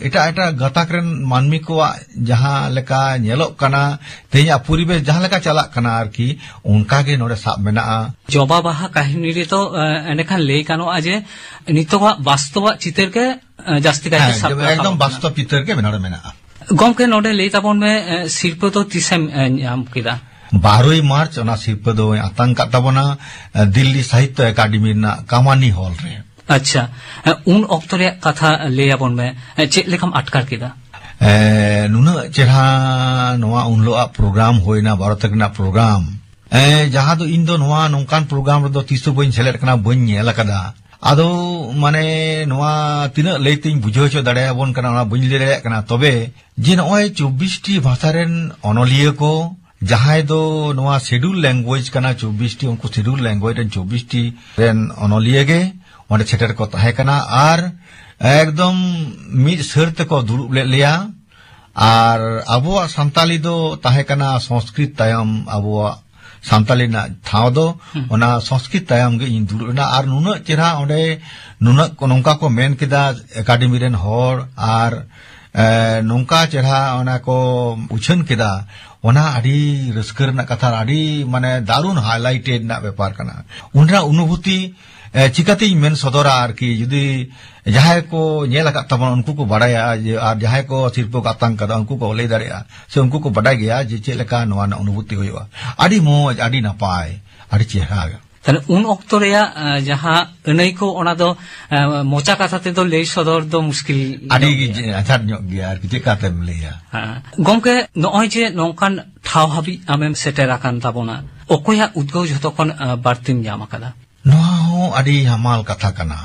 ᱮᱴᱟᱜ ᱮᱴᱟᱜ ᱜᱟᱛᱟᱠ ᱨᱮᱱ ᱢᱟᱹᱱᱢᱤ ᱠᱚᱣᱟᱜ ᱡᱟᱦᱟᱸ ᱞᱮᱠᱟ ᱧᱮᱞᱚᱜ ᱠᱟᱱᱟ, ᱛᱮᱦᱮᱧᱟᱜ ᱯᱚᱨᱤᱵᱮᱥ ᱡᱟᱦᱟᱸ ᱞᱮᱠᱟ ᱪᱟᱞᱟᱜ ᱠᱟᱱᱟ ᱟᱨᱠᱤ, ᱚᱱᱠᱟ ᱜᱮ ᱱᱚᱰᱮ ᱥᱟᱵ ᱢᱮᱱᱟᱜᱼᱟ᱾ ᱡᱚᱵᱟ ᱵᱟᱦᱟ ᱠᱟᱹᱦᱱᱤ ᱨᱮᱫᱚ, ᱮ, ᱮᱸᱰᱮᱠᱷᱟᱱ ᱞᱟᱹᱭ ᱜᱟᱱᱚᱜᱼᱟ ᱡᱮ ᱱᱤᱛᱚᱜᱟᱜ ᱵᱟᱥᱛᱚᱵᱟᱜ ᱪᱤᱛᱟᱹᱨ ᱜᱮ, ᱮ, ᱡᱟᱹᱥᱛᱤ ᱠᱟᱭᱛᱮ ᱦᱮᱸ, ᱥᱟᱵ ᱡᱚᱵ-, ᱨᱟᱠᱟᱵ ᱮᱠᱫᱚᱢ ᱟᱠᱟᱱᱟ᱾ ᱵᱟᱥᱛᱚᱵ ᱪᱤᱛᱟᱹᱨ ᱜᱮ ᱱᱚᱰᱮ ᱢᱮᱱᱟᱜᱼᱟ᱾ ᱜᱚᱢᱠᱮ, ᱱᱚᱰᱮ ᱞᱟᱹᱭ ᱛᱟᱵᱚᱱ ᱢᱮ, ᱮ, ᱥᱤᱨᱯᱟᱹ ᱫᱚ ᱛᱤᱥᱮᱢ, ᱮ, ᱧᱟᱢ ᱠᱮᱫᱟ? ᱵᱟᱨᱚᱭ ᱢᱟᱨᱪ ᱚᱱᱟ ᱥᱤᱨᱯᱟᱹ ᱫᱚᱭ ᱟᱛᱟᱝ ᱠᱟᱫ ᱛᱟᱵᱚᱱᱟ, ᱮ, ᱫᱤᱞᱞᱤ ᱥᱟᱦᱤᱛᱛᱚ ᱮᱠᱟᱰᱮᱢᱤ ᱨᱮᱱᱟᱜ ᱠᱟᱢᱟᱱᱤ ᱦᱚᱞ ᱨᱮ᱾ ᱟᱪᱪᱷᱟ, ᱮ, ᱩᱱ ᱚᱠᱛᱚ ᱨᱮᱭᱟᱜ ᱠᱟᱛᱷᱟ ᱞᱟᱹᱭ ᱟᱵᱚᱱ ᱢᱮ, ᱮ, ᱪᱮᱫ ᱞᱮᱠᱟᱢ ᱟᱴᱠᱟᱨ ᱠᱮᱫᱟ? ᱮ, ᱱᱩᱱᱟᱹᱜ ᱪᱮᱨᱦᱟ ᱱᱚᱣᱟ ᱩᱱ ᱦᱤᱞᱳᱜ ᱟᱜ ᱯᱨᱳᱜᱨᱟᱢ ᱦᱩᱭᱱᱟ, ᱵᱟᱨᱚ ᱛᱟᱹᱨᱤᱠᱷ ᱨᱮᱱᱟᱜ ᱯᱨᱳᱜᱨᱟᱢ, ᱮ, ᱡᱟᱦᱟᱸ ᱫᱚ ᱤᱧ ᱫᱚ ᱱᱚᱣᱟ ᱱᱚᱝᱠᱟᱱ ᱯᱨᱳᱜᱨᱟᱢ ᱨᱮᱫᱚ ᱛᱤᱥ ᱦᱚᱸ ᱵᱟᱹᱧ ᱥᱮᱞᱮᱫ ᱠᱟᱱᱟ, ᱵᱟᱹᱧ ᱧᱮᱞ ᱟᱠᱟᱫᱟ᱾ ᱟᱫᱚ ᱢᱟᱱᱮ ᱱᱚᱣᱟ ᱛᱤᱱᱟᱹᱜ ᱞᱟᱹᱭ ᱛᱤᱧ ᱵᱩᱡᱷᱟᱹᱣ ᱦᱚᱪᱚ ᱫᱟᱲᱮᱭᱟᱵᱚᱱ ᱠᱟᱱᱟ, ᱚᱱᱟ ᱵᱟᱹᱧ ᱞᱟᱹᱭ ᱫᱟᱲᱮᱭᱟᱜ ᱠᱟᱱᱟ᱾ ᱛᱚᱵᱮ ᱡᱮ ᱱᱚᱜᱼᱚᱭ ᱪᱚᱵᱵᱤᱥ ᱴᱤ ᱵᱷᱟᱥᱟ ᱨᱮᱱ ᱚᱱᱚᱞᱤᱭᱟᱹ ᱠᱚ, ᱡᱟᱦᱟᱸᱭ ᱫᱚ ᱱᱚᱣᱟ ᱥᱤᱰᱩᱞ ᱞᱮᱝᱜᱩᱭᱮᱡᱽ ᱠᱟᱱᱟ ᱪᱚᱵᱵᱤᱥ ᱴᱤ, ᱩᱱᱠᱩ ᱥᱤᱰᱩᱞ ᱞᱮᱝᱜᱩᱭᱮᱡᱽ ᱨᱮᱱ ᱪᱚᱵᱵᱤᱥ ᱴᱤ ᱨᱮᱱ ᱚᱱᱚᱞᱤᱭᱟᱹ ᱜᱮ ᱚᱸᱰᱮ ᱥᱮᱴᱮᱨ ᱠᱚ ᱛᱟᱦᱮᱸ ᱠᱟᱱᱟ ᱟᱨ ᱮᱠᱫᱚᱢ ᱢᱤᱫ ᱥᱟᱹᱨ ᱛᱮᱠᱚ ᱫᱩᱲᱩᱵ ᱞᱮᱫ ᱞᱮᱭᱟ᱾ ᱟᱨ ᱟᱵᱚᱣᱟᱜ ᱥᱟᱱᱛᱟᱞᱤ ᱫᱚ ᱛᱟᱦᱮᱸ ᱠᱟᱱᱟ ᱥᱚᱝᱥᱠᱨᱤᱛ ᱛᱟᱭᱚᱢ, ᱟᱵᱚᱣᱟᱜ ᱥᱟᱱᱛᱟᱞᱤ ᱨᱮᱱᱟᱜ ᱴᱷᱟᱶ ᱫᱚ᱾ ᱦᱩᱸ᱾ ᱚᱱᱟ ᱥᱚᱝᱥᱠᱨᱤᱛ ᱛᱟᱭᱚᱢ ᱜᱮ ᱤᱧ ᱫᱩᱲᱩᱵ ᱮᱱᱟ᱾ ᱟᱨ ᱱᱩᱱᱟᱹᱜ ᱪᱮᱦᱨᱟ ᱚᱸᱰᱮ ᱱᱩᱱᱟᱹᱜ ᱠᱚ, ᱱᱚᱝᱠᱟ ᱠᱚ ᱢᱮᱱ ᱠᱮᱫᱟ ᱮᱠᱟᱰᱮᱢᱤ ᱨᱮᱱ ᱦᱚᱲ, ᱟᱨ ᱮ, ᱱᱚᱝᱠᱟ ᱪᱮᱦᱨᱟ ᱚᱱᱟ ᱠᱚ ᱩᱪᱷᱟᱹᱱ ᱠᱮᱫᱟ, ᱚᱱᱟ ᱟᱹᱰᱤ ᱨᱟᱹᱥᱠᱟᱹ ᱨᱮᱱᱟᱜ ᱠᱟᱛᱷᱟ, ᱟᱹᱰᱤ ᱢᱟᱱᱮ ᱫᱟᱨᱩᱱ ᱦᱟᱭᱞᱟᱭᱤᱴᱮᱰ ᱨᱮᱱᱟᱜ ᱵᱮᱯᱟᱨ ᱠᱟᱱᱟ᱾ ᱚᱸᱰᱮᱱᱟᱜ ᱚᱱᱩᱵᱷᱩᱛᱤ ᱮ, ᱪᱤᱠᱟᱹᱛᱤᱧ ᱢᱮᱱ ᱥᱚᱫᱚᱨᱟ ᱟᱨᱠᱤ? ᱡᱩᱫᱤ ᱡᱟᱦᱟᱸᱭ ᱠᱚ ᱧᱮᱞ ᱟᱠᱟᱫ ᱛᱟᱵᱚᱱᱟ, ᱩᱱᱠᱩ ᱠᱚ ᱵᱟᱲᱟᱭᱟ ᱡᱮ, ᱟᱨ ᱡᱟᱦᱟᱸᱭ ᱠᱚ ᱥᱤᱨᱯᱟᱹ ᱠᱚ ᱟᱛᱟᱝ ᱠᱟᱫᱟ, ᱩᱱᱠᱩ ᱠᱚ ᱞᱟᱹᱭ ᱫᱟᱲᱮᱭᱟᱜᱼᱟ, ᱥᱮ ᱩᱱᱠᱩ ᱠᱚ ᱵᱟᱰᱟᱭ ᱜᱮᱭᱟ ᱡᱮ ᱪᱮᱫ ᱞᱮᱠᱟ ᱱᱚᱣᱟ ᱨᱮᱱᱟᱜ ᱚᱱᱩᱵᱷᱩᱛᱤ ᱦᱩᱭᱩᱜᱼᱟ᱾ ᱟᱹᱰᱤ ᱢᱚᱡᱽ, ᱟᱹᱰᱤ ᱱᱟᱯᱟᱭ, ᱟᱹᱰᱤ ᱪᱮᱦᱨᱟ᱾ ᱛᱟᱦᱞᱮ ᱩᱱ ᱚᱠᱛᱚ ᱨᱮᱭᱟᱜ, ᱮ, ᱡᱟᱦᱟᱸ ᱟᱹᱱᱟᱹᱭ ᱠᱚ, ᱚᱱᱟ ᱫᱚ, ᱮ, ᱢᱚᱪᱟ ᱠᱟᱛᱷᱟ ᱛᱮᱫᱚ ᱞᱟᱹᱭ ᱥᱚᱫᱚᱨ ᱫᱚ ᱢᱩᱥᱠᱤᱞ ᱟᱹᱰᱤ ᱧᱚᱜ ᱜᱮᱭᱟ᱾ ᱟᱡᱷᱟᱴ ᱧᱚᱜ ᱜᱮᱭᱟ ᱟᱨᱠᱤ, ᱪᱮᱫ ᱠᱟᱛᱮᱢ ᱞᱟᱹᱭᱟ? ᱦᱮᱸ᱾ ᱜᱚᱢᱠᱮ, ᱱᱚᱜᱼᱚᱭ ᱡᱮ ᱱᱚᱝᱠᱟᱱ ᱴᱷᱟᱶ ᱦᱟᱹᱵᱤᱡ ᱟᱢᱮᱢ ᱥᱮᱴᱮᱨ ᱟᱠᱟᱱ ᱛᱟᱵᱚᱱᱟ, ᱚᱠᱚᱭᱟᱜ ᱩᱫᱽᱜᱟᱹᱣ ᱡᱷᱚᱛᱚ ᱠᱷᱚᱱ, ᱮ, ᱵᱟᱹᱲᱛᱤᱢ ᱧᱟᱢ ᱟᱠᱟᱫᱟ? ᱱᱚᱣᱟ ᱦᱚᱸ ᱟᱹᱰᱤ ᱦᱟᱢᱟᱞ ᱠᱟᱛᱷᱟ ᱠᱟᱱᱟ᱾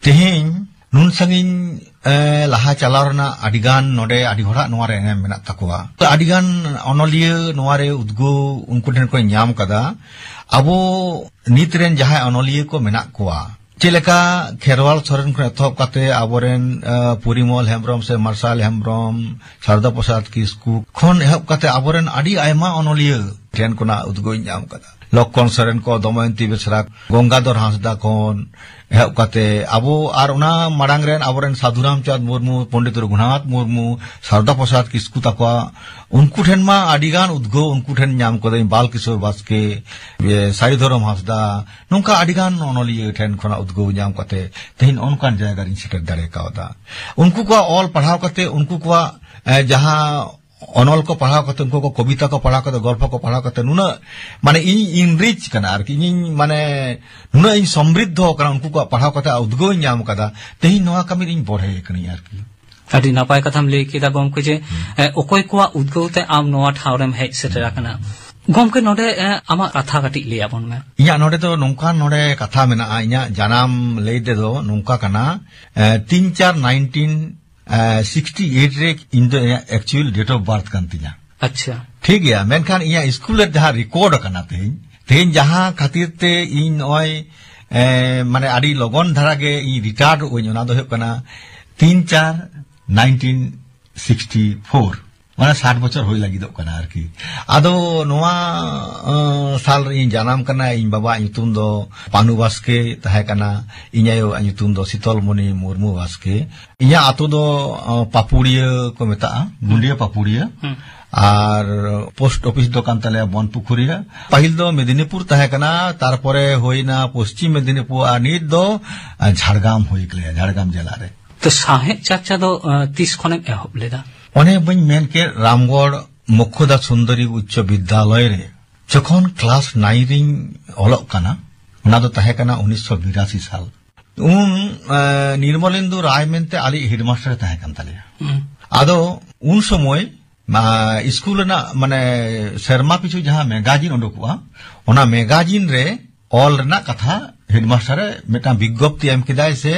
ᱛᱮᱦᱮᱧ ᱱᱩᱱ ᱥᱟᱺᱜᱤᱧ, ᱮ, ᱞᱟᱦᱟ ᱪᱟᱞᱟᱣ ᱨᱮᱱᱟᱜ ᱟᱹᱰᱤᱜᱟᱱ, ᱱᱚᱰᱮ ᱟᱹᱰᱤ ᱦᱚᱲᱟᱜ ᱱᱚᱣᱟ ᱨᱮ ᱮᱱᱮᱢ ᱢᱮᱱᱟᱜ ᱛᱟᱠᱚᱣᱟ᱾ ᱟᱹᱰᱤᱜᱟᱱ ᱚᱱᱚᱞᱤᱭᱟᱹ ᱱᱚᱣᱟ ᱨᱮ ᱩᱫᱽᱜᱟᱹᱣ ᱩᱱᱠᱩ ᱴᱷᱮᱱ ᱠᱚ ᱧᱟᱢ ᱠᱟᱫᱟ᱾ ᱟᱵᱚ ᱱᱤᱛ ᱨᱮᱱ ᱡᱟᱦᱟᱸᱭ ᱚᱱᱚᱞᱤᱭᱟᱹ ᱠᱚ ᱢᱮᱱᱟᱜ ᱠᱚᱣᱟ, ᱪᱮᱫ ᱞᱮᱠᱟ ᱠᱷᱮᱨᱣᱟᱞ ᱥᱚᱨᱮᱱ ᱠᱷᱚᱱ ᱮᱛᱚᱦᱚᱵ ᱠᱟᱛᱮ ᱟᱵᱚᱨᱮᱱ, ᱮ, ᱯᱚᱨᱤᱢᱚᱞ ᱦᱮᱢᱵᱨᱚᱢ ᱥᱮ ᱢᱟᱨᱥᱟᱞ ᱦᱮᱢᱵᱨᱚᱢ, ᱥᱟᱨᱚᱫᱟ ᱯᱨᱚᱥᱟᱫᱽ ᱠᱤᱥᱠᱩ ᱠᱷᱚᱱ ᱮᱦᱚᱵ ᱠᱟᱛᱮ ᱟᱵᱚᱨᱮᱱ ᱟᱹᱰᱤ ᱟᱭᱢᱟ ᱚᱱᱚᱞᱤᱭᱟᱹ ᱴᱷᱮᱱ ᱠᱷᱚᱱᱟᱜ ᱩᱫᱽᱜᱟᱹᱣ ᱤᱧ ᱧᱟᱢ ᱠᱟᱫᱟ᱾ ᱞᱚᱠᱠᱷᱚᱱ ᱥᱚᱨᱮᱱ ᱠᱚ, ᱫᱚᱢᱚᱭᱚᱱᱛᱤ ᱵᱮᱥᱨᱟ, ᱜᱚᱝᱜᱟᱫᱷᱚᱨ ᱦᱟᱸᱥᱫᱟ ᱠᱷᱚᱱ ᱮᱦᱚᱵ ᱠᱟᱛᱮ ᱟᱵᱚ ᱟᱨ ᱚᱱᱟ ᱢᱟᱲᱟᱝ ᱨᱮᱱ ᱟᱵᱚᱨᱮᱱ ᱥᱟᱫᱷᱩ ᱨᱟᱢᱪᱟᱸᱫᱽ ᱢᱩᱨᱢᱩ, ᱯᱚᱱᱰᱤᱛ ᱨᱚᱜᱷᱩᱱᱟᱛᱷ ᱢᱩᱨᱢᱩ, ᱥᱟᱨᱚᱫᱟ ᱯᱨᱚᱥᱟᱫᱽ ᱠᱤᱥᱠᱩ ᱛᱟᱠᱚᱣᱟ, ᱩᱱᱠᱩ ᱴᱷᱮᱱ ᱢᱟ ᱟᱹᱰᱤ ᱜᱟᱱ ᱩᱫᱽᱜᱟᱹᱣ ᱩᱱᱠᱩ ᱴᱷᱮᱱ ᱧᱟᱢ ᱠᱟᱹᱫᱟᱹᱧ, ᱵᱟᱞ ᱠᱤᱥᱳᱨ ᱵᱟᱥᱠᱮ, ᱤᱭᱟᱹ, ᱥᱟᱹᱨᱤ ᱫᱷᱚᱨᱚᱢ ᱦᱟᱸᱥᱫᱟ, ᱱᱚᱝᱠᱟ ᱟᱹᱰᱤ ᱜᱟᱱ ᱚᱱᱚᱞᱤᱭᱟᱹ ᱴᱷᱮᱱ ᱠᱷᱚᱱᱟᱜ ᱩᱫᱽᱜᱟᱹᱣ ᱧᱟᱢ ᱠᱟᱛᱮ ᱛᱮᱦᱮᱧ ᱱᱚᱜᱼᱚ ᱱᱚᱝᱠᱟᱱ ᱡᱟᱭᱜᱟ ᱨᱤᱧ ᱥᱮᱴᱮᱨ ᱫᱟᱲᱮ ᱠᱟᱣᱫᱟ᱾ ᱩᱱᱠᱩ ᱠᱚᱣᱟᱜ ᱚᱞ ᱯᱟᱲᱦᱟᱣ ᱠᱟᱛᱮ ᱩᱱᱠᱩ ᱠᱚᱣᱟᱜ, ᱮ, ᱡᱟᱦᱟᱸ ᱚᱱᱚᱞ ᱠᱚ ᱯᱟᱲᱦᱟᱣ ᱠᱟᱛᱮ, ᱩᱱᱠᱩ ᱠᱚ ᱠᱚᱵᱤᱛᱟ ᱠᱚ ᱯᱟᱲᱦᱟᱣ ᱠᱟᱛᱮ, ᱜᱚᱞᱯᱚ ᱠᱚ ᱯᱟᱲᱦᱟᱣ ᱠᱟᱛᱮ ᱱᱩᱱᱟᱹᱜ ᱢᱟᱱᱮ ᱤᱧ ᱤᱧ ᱨᱤᱪ ᱠᱟᱱᱟ ᱟᱨᱠᱤ, ᱤᱧᱤᱧ ᱢᱟᱱᱮ ᱱᱩᱱᱟᱹᱜ ᱤᱧ ᱥᱚᱢᱨᱤᱫᱷᱚ ᱠᱟᱱᱟ ᱩᱱᱠᱩ ᱠᱚᱣᱟᱜ ᱯᱟᱲᱦᱟᱣ ᱠᱟᱛᱮ ᱩᱫᱽᱜᱟᱹᱣ ᱤᱧ ᱧᱟᱢ ᱠᱟᱫᱟ᱾ ᱛᱮᱦᱮᱧ ᱱᱚᱣᱟ ᱠᱟᱹᱢᱤ ᱨᱤᱧ ᱵᱚᱲᱦᱮ ᱠᱟᱹᱱᱟᱹᱧ ᱟᱨᱠᱤ᱾ ᱟᱹᱰᱤ ᱱᱟᱯᱟᱭ ᱠᱟᱛᱷᱟᱢ ᱞᱟᱹᱭ ᱠᱮᱫᱟ ᱜᱚᱢᱠᱮ, ᱡᱮ, ᱦᱩᱸ᱾ ᱮ, ᱚᱠᱚᱭ ᱠᱚᱣᱟᱜ ᱩᱫᱽᱜᱟᱹᱣ ᱛᱮ ᱟᱢ ᱱᱚᱣᱟ ᱴᱷᱟᱶ ᱨᱮᱢ ᱦᱮᱡ ᱥᱮᱴᱮᱨ ᱟᱠᱟᱱᱟ᱾ ᱜᱚᱢᱠᱮ, ᱱᱚᱰᱮ, ᱮ, ᱟᱢᱟᱜ ᱠᱟᱛᱷᱟ ᱠᱟᱹᱴᱤᱡ ᱞᱟᱹᱭ ᱟᱵᱚᱱ ᱢᱮ᱾ ᱤᱧᱟᱹᱜ ᱱᱚᱰᱮ ᱫᱚ ᱱᱚᱝᱠᱟᱱ ᱱᱚᱰᱮ ᱠᱟᱛᱷᱟ ᱢᱮᱱᱟᱜᱼᱟ, ᱤᱧᱟᱹᱜ ᱡᱟᱱᱟᱢ ᱞᱟᱹᱭ ᱛᱮᱫᱚ ᱱᱚᱝᱠᱟ ᱠᱟᱱᱟ, ᱮ, ᱛᱤᱱ ᱪᱟᱨ ᱱᱟᱭᱤᱱᱴᱤᱱ ᱥᱤᱠᱥᱴᱤ ᱮᱭᱤᱴ ᱨᱮ ᱤᱧ ᱫᱚ ᱤᱧᱟᱹᱜ actual date of birth ᱠᱟᱱ ᱛᱤᱧᱟ᱾ ᱟᱪᱪᱷᱟ᱾ ᱴᱷᱤᱠ ᱜᱮᱭᱟ, ᱢᱮᱱᱠᱷᱟᱱ ᱤᱧᱟᱹᱜ ᱥᱠᱩᱞ ᱨᱮ ᱡᱟᱦᱟᱸ ᱨᱮᱠᱚᱨᱰ ᱟᱠᱟᱱᱟ ᱛᱮᱦᱮᱧ, ᱛᱮᱦᱮᱧ ᱡᱟᱦᱟᱸ ᱠᱷᱟᱹᱛᱤᱨ ᱛᱮ ᱤᱧ ᱱᱚᱜᱼᱚᱭ, ᱮ, ᱢᱟᱱᱮ ᱟᱹᱰᱤ ᱞᱚᱜᱚᱱ ᱫᱷᱟᱨᱟ ᱜᱮ ᱤᱧ ᱨᱤᱴᱟᱭᱟᱨᱰ ᱟᱹᱧ, ᱚᱱᱟ ᱫᱚ ᱦᱩᱭᱩᱜ ᱠᱟᱱᱟ ᱛᱤᱱ ᱪᱟᱨ ᱱᱟᱭᱤᱱᱴᱤᱱ ᱥᱤᱠᱥᱴᱤ ᱯᱷᱳᱨ, ᱢᱟᱱᱮ ᱥᱟᱴ ᱵᱚᱪᱷᱚᱨ ᱦᱩᱭ ᱞᱟᱹᱜᱤᱫᱚᱜ ᱠᱟᱱᱟ ᱟᱨᱠᱤ᱾ ᱟᱫᱚ ᱱᱚᱣᱟ ᱟᱸ, ᱥᱟᱞ ᱨᱮ ᱤᱧ ᱡᱟᱱᱟᱢ ᱠᱟᱱᱟ᱾ ᱤᱧ ᱵᱟᱵᱟᱣᱟᱜ ᱧᱩᱛᱩᱢ ᱫᱚ ᱯᱟᱱᱩ ᱵᱟᱥᱠᱮ ᱛᱟᱦᱮᱸ ᱠᱟᱱᱟ, ᱤᱧ ᱟᱭᱳᱣᱟᱜ ᱧᱩᱛᱩᱢ ᱫᱚ ᱥᱤᱛᱚᱞᱢᱚᱱᱤ ᱢᱩᱨᱢᱩ ᱵᱟᱥᱠᱮ᱾ ᱤᱧᱟᱹᱜ ᱟᱛᱳ ᱫᱚ ᱟᱸ, ᱯᱟᱯᱩᱲᱤᱭᱟᱹ ᱠᱚ ᱢᱮᱛᱟᱜᱼᱟ, ᱜᱩᱸᱰᱤᱭᱟᱹ ᱯᱟᱯᱩᱲᱤᱭᱟᱹ᱾ ᱟᱨ ᱯᱳᱥᱴ ᱚᱯᱷᱤᱥ ᱫᱚ ᱠᱟᱱ ᱛᱟᱞᱮᱭᱟ ᱵᱚᱱᱯᱩᱠᱷᱩᱨᱤᱭᱟᱹ᱾ ᱯᱟᱹᱦᱤᱞ ᱫᱚ ᱢᱮᱫᱤᱱᱤᱯᱩᱨ ᱛᱟᱦᱮᱸ ᱠᱟᱱᱟ, ᱛᱟᱨᱯᱚᱨᱮ ᱦᱩᱭᱱᱟ ᱯᱚᱥᱪᱤᱢ ᱢᱮᱫᱤᱱᱤᱯᱩᱨ, ᱟᱨ ᱱᱤᱛ ᱫᱚ ᱟᱸ, ᱡᱷᱟᱲᱜᱨᱟᱢ ᱦᱩᱭ ᱠᱟᱱᱟ, ᱡᱷᱟᱲᱜᱨᱟᱢ ᱡᱮᱞᱟ ᱨᱮ᱾ ᱛᱚ, ᱥᱟᱶᱦᱮᱫ ᱪᱟᱨᱪᱟ ᱫᱚ, ᱟᱸ, ᱛᱤᱥ ᱠᱷᱚᱱᱮᱢ ᱮᱦᱚᱵ ᱞᱮᱫᱟ? ᱚᱱᱮ ᱵᱟᱹᱧ ᱢᱮᱱ ᱠᱮᱫ, ᱨᱟᱢᱜᱚᱲ ᱢᱚᱠᱠᱷᱚᱫᱟ ᱥᱩᱱᱫᱚᱨᱤ ᱩᱪᱪᱚ ᱵᱤᱫᱽᱫᱟᱞᱚᱭ ᱨᱮ ᱡᱚᱠᱷᱚᱱ ᱠᱞᱟᱥ ᱱᱟᱭᱤᱱ ᱨᱤᱧ ᱚᱞᱚᱜ ᱠᱟᱱᱟ, ᱚᱱᱟ ᱫᱚ ᱛᱟᱦᱮᱸ ᱠᱟᱱᱟ ᱩᱱᱤᱥᱥᱚ ᱵᱤᱨᱟᱥᱤ ᱥᱟᱞ᱾ ᱩᱱ, ᱮ, ᱱᱤᱨᱢᱚᱞᱮᱱᱫᱩ ᱨᱟᱭ ᱢᱮᱱᱛᱮ ᱟᱞᱮᱭᱤᱡ ᱦᱮᱰᱢᱟᱥᱴᱟᱨ ᱮ ᱛᱟᱦᱮᱸ ᱠᱟᱱ ᱛᱟᱞᱮᱭᱟ᱾ ᱦᱩᱸ᱾ ᱟᱫᱚ ᱩᱱ ᱥᱚᱢᱚᱭ, ᱟ, ᱥᱠᱩᱞ ᱨᱮᱱᱟᱜ, ᱢᱟᱱᱮ, ᱥᱮᱨᱢᱟ ᱯᱤᱪᱷᱩ ᱡᱟᱦᱟᱸ ᱢᱮᱜᱟᱡᱤᱱ ᱩᱰᱩᱠᱚᱜᱼᱟ, ᱚᱱᱟ ᱢᱮᱜᱟᱡᱤᱱ ᱨᱮ ᱚᱞ ᱨᱮᱱᱟᱜ ᱠᱟᱛᱷᱟ ᱦᱮᱰᱢᱟᱥᱴᱟᱨ ᱮ ᱢᱤᱫᱴᱟᱝ ᱵᱤᱜᱽᱜᱚᱯᱛᱤ ᱮᱢ ᱠᱮᱫᱟᱭ ᱥᱮ,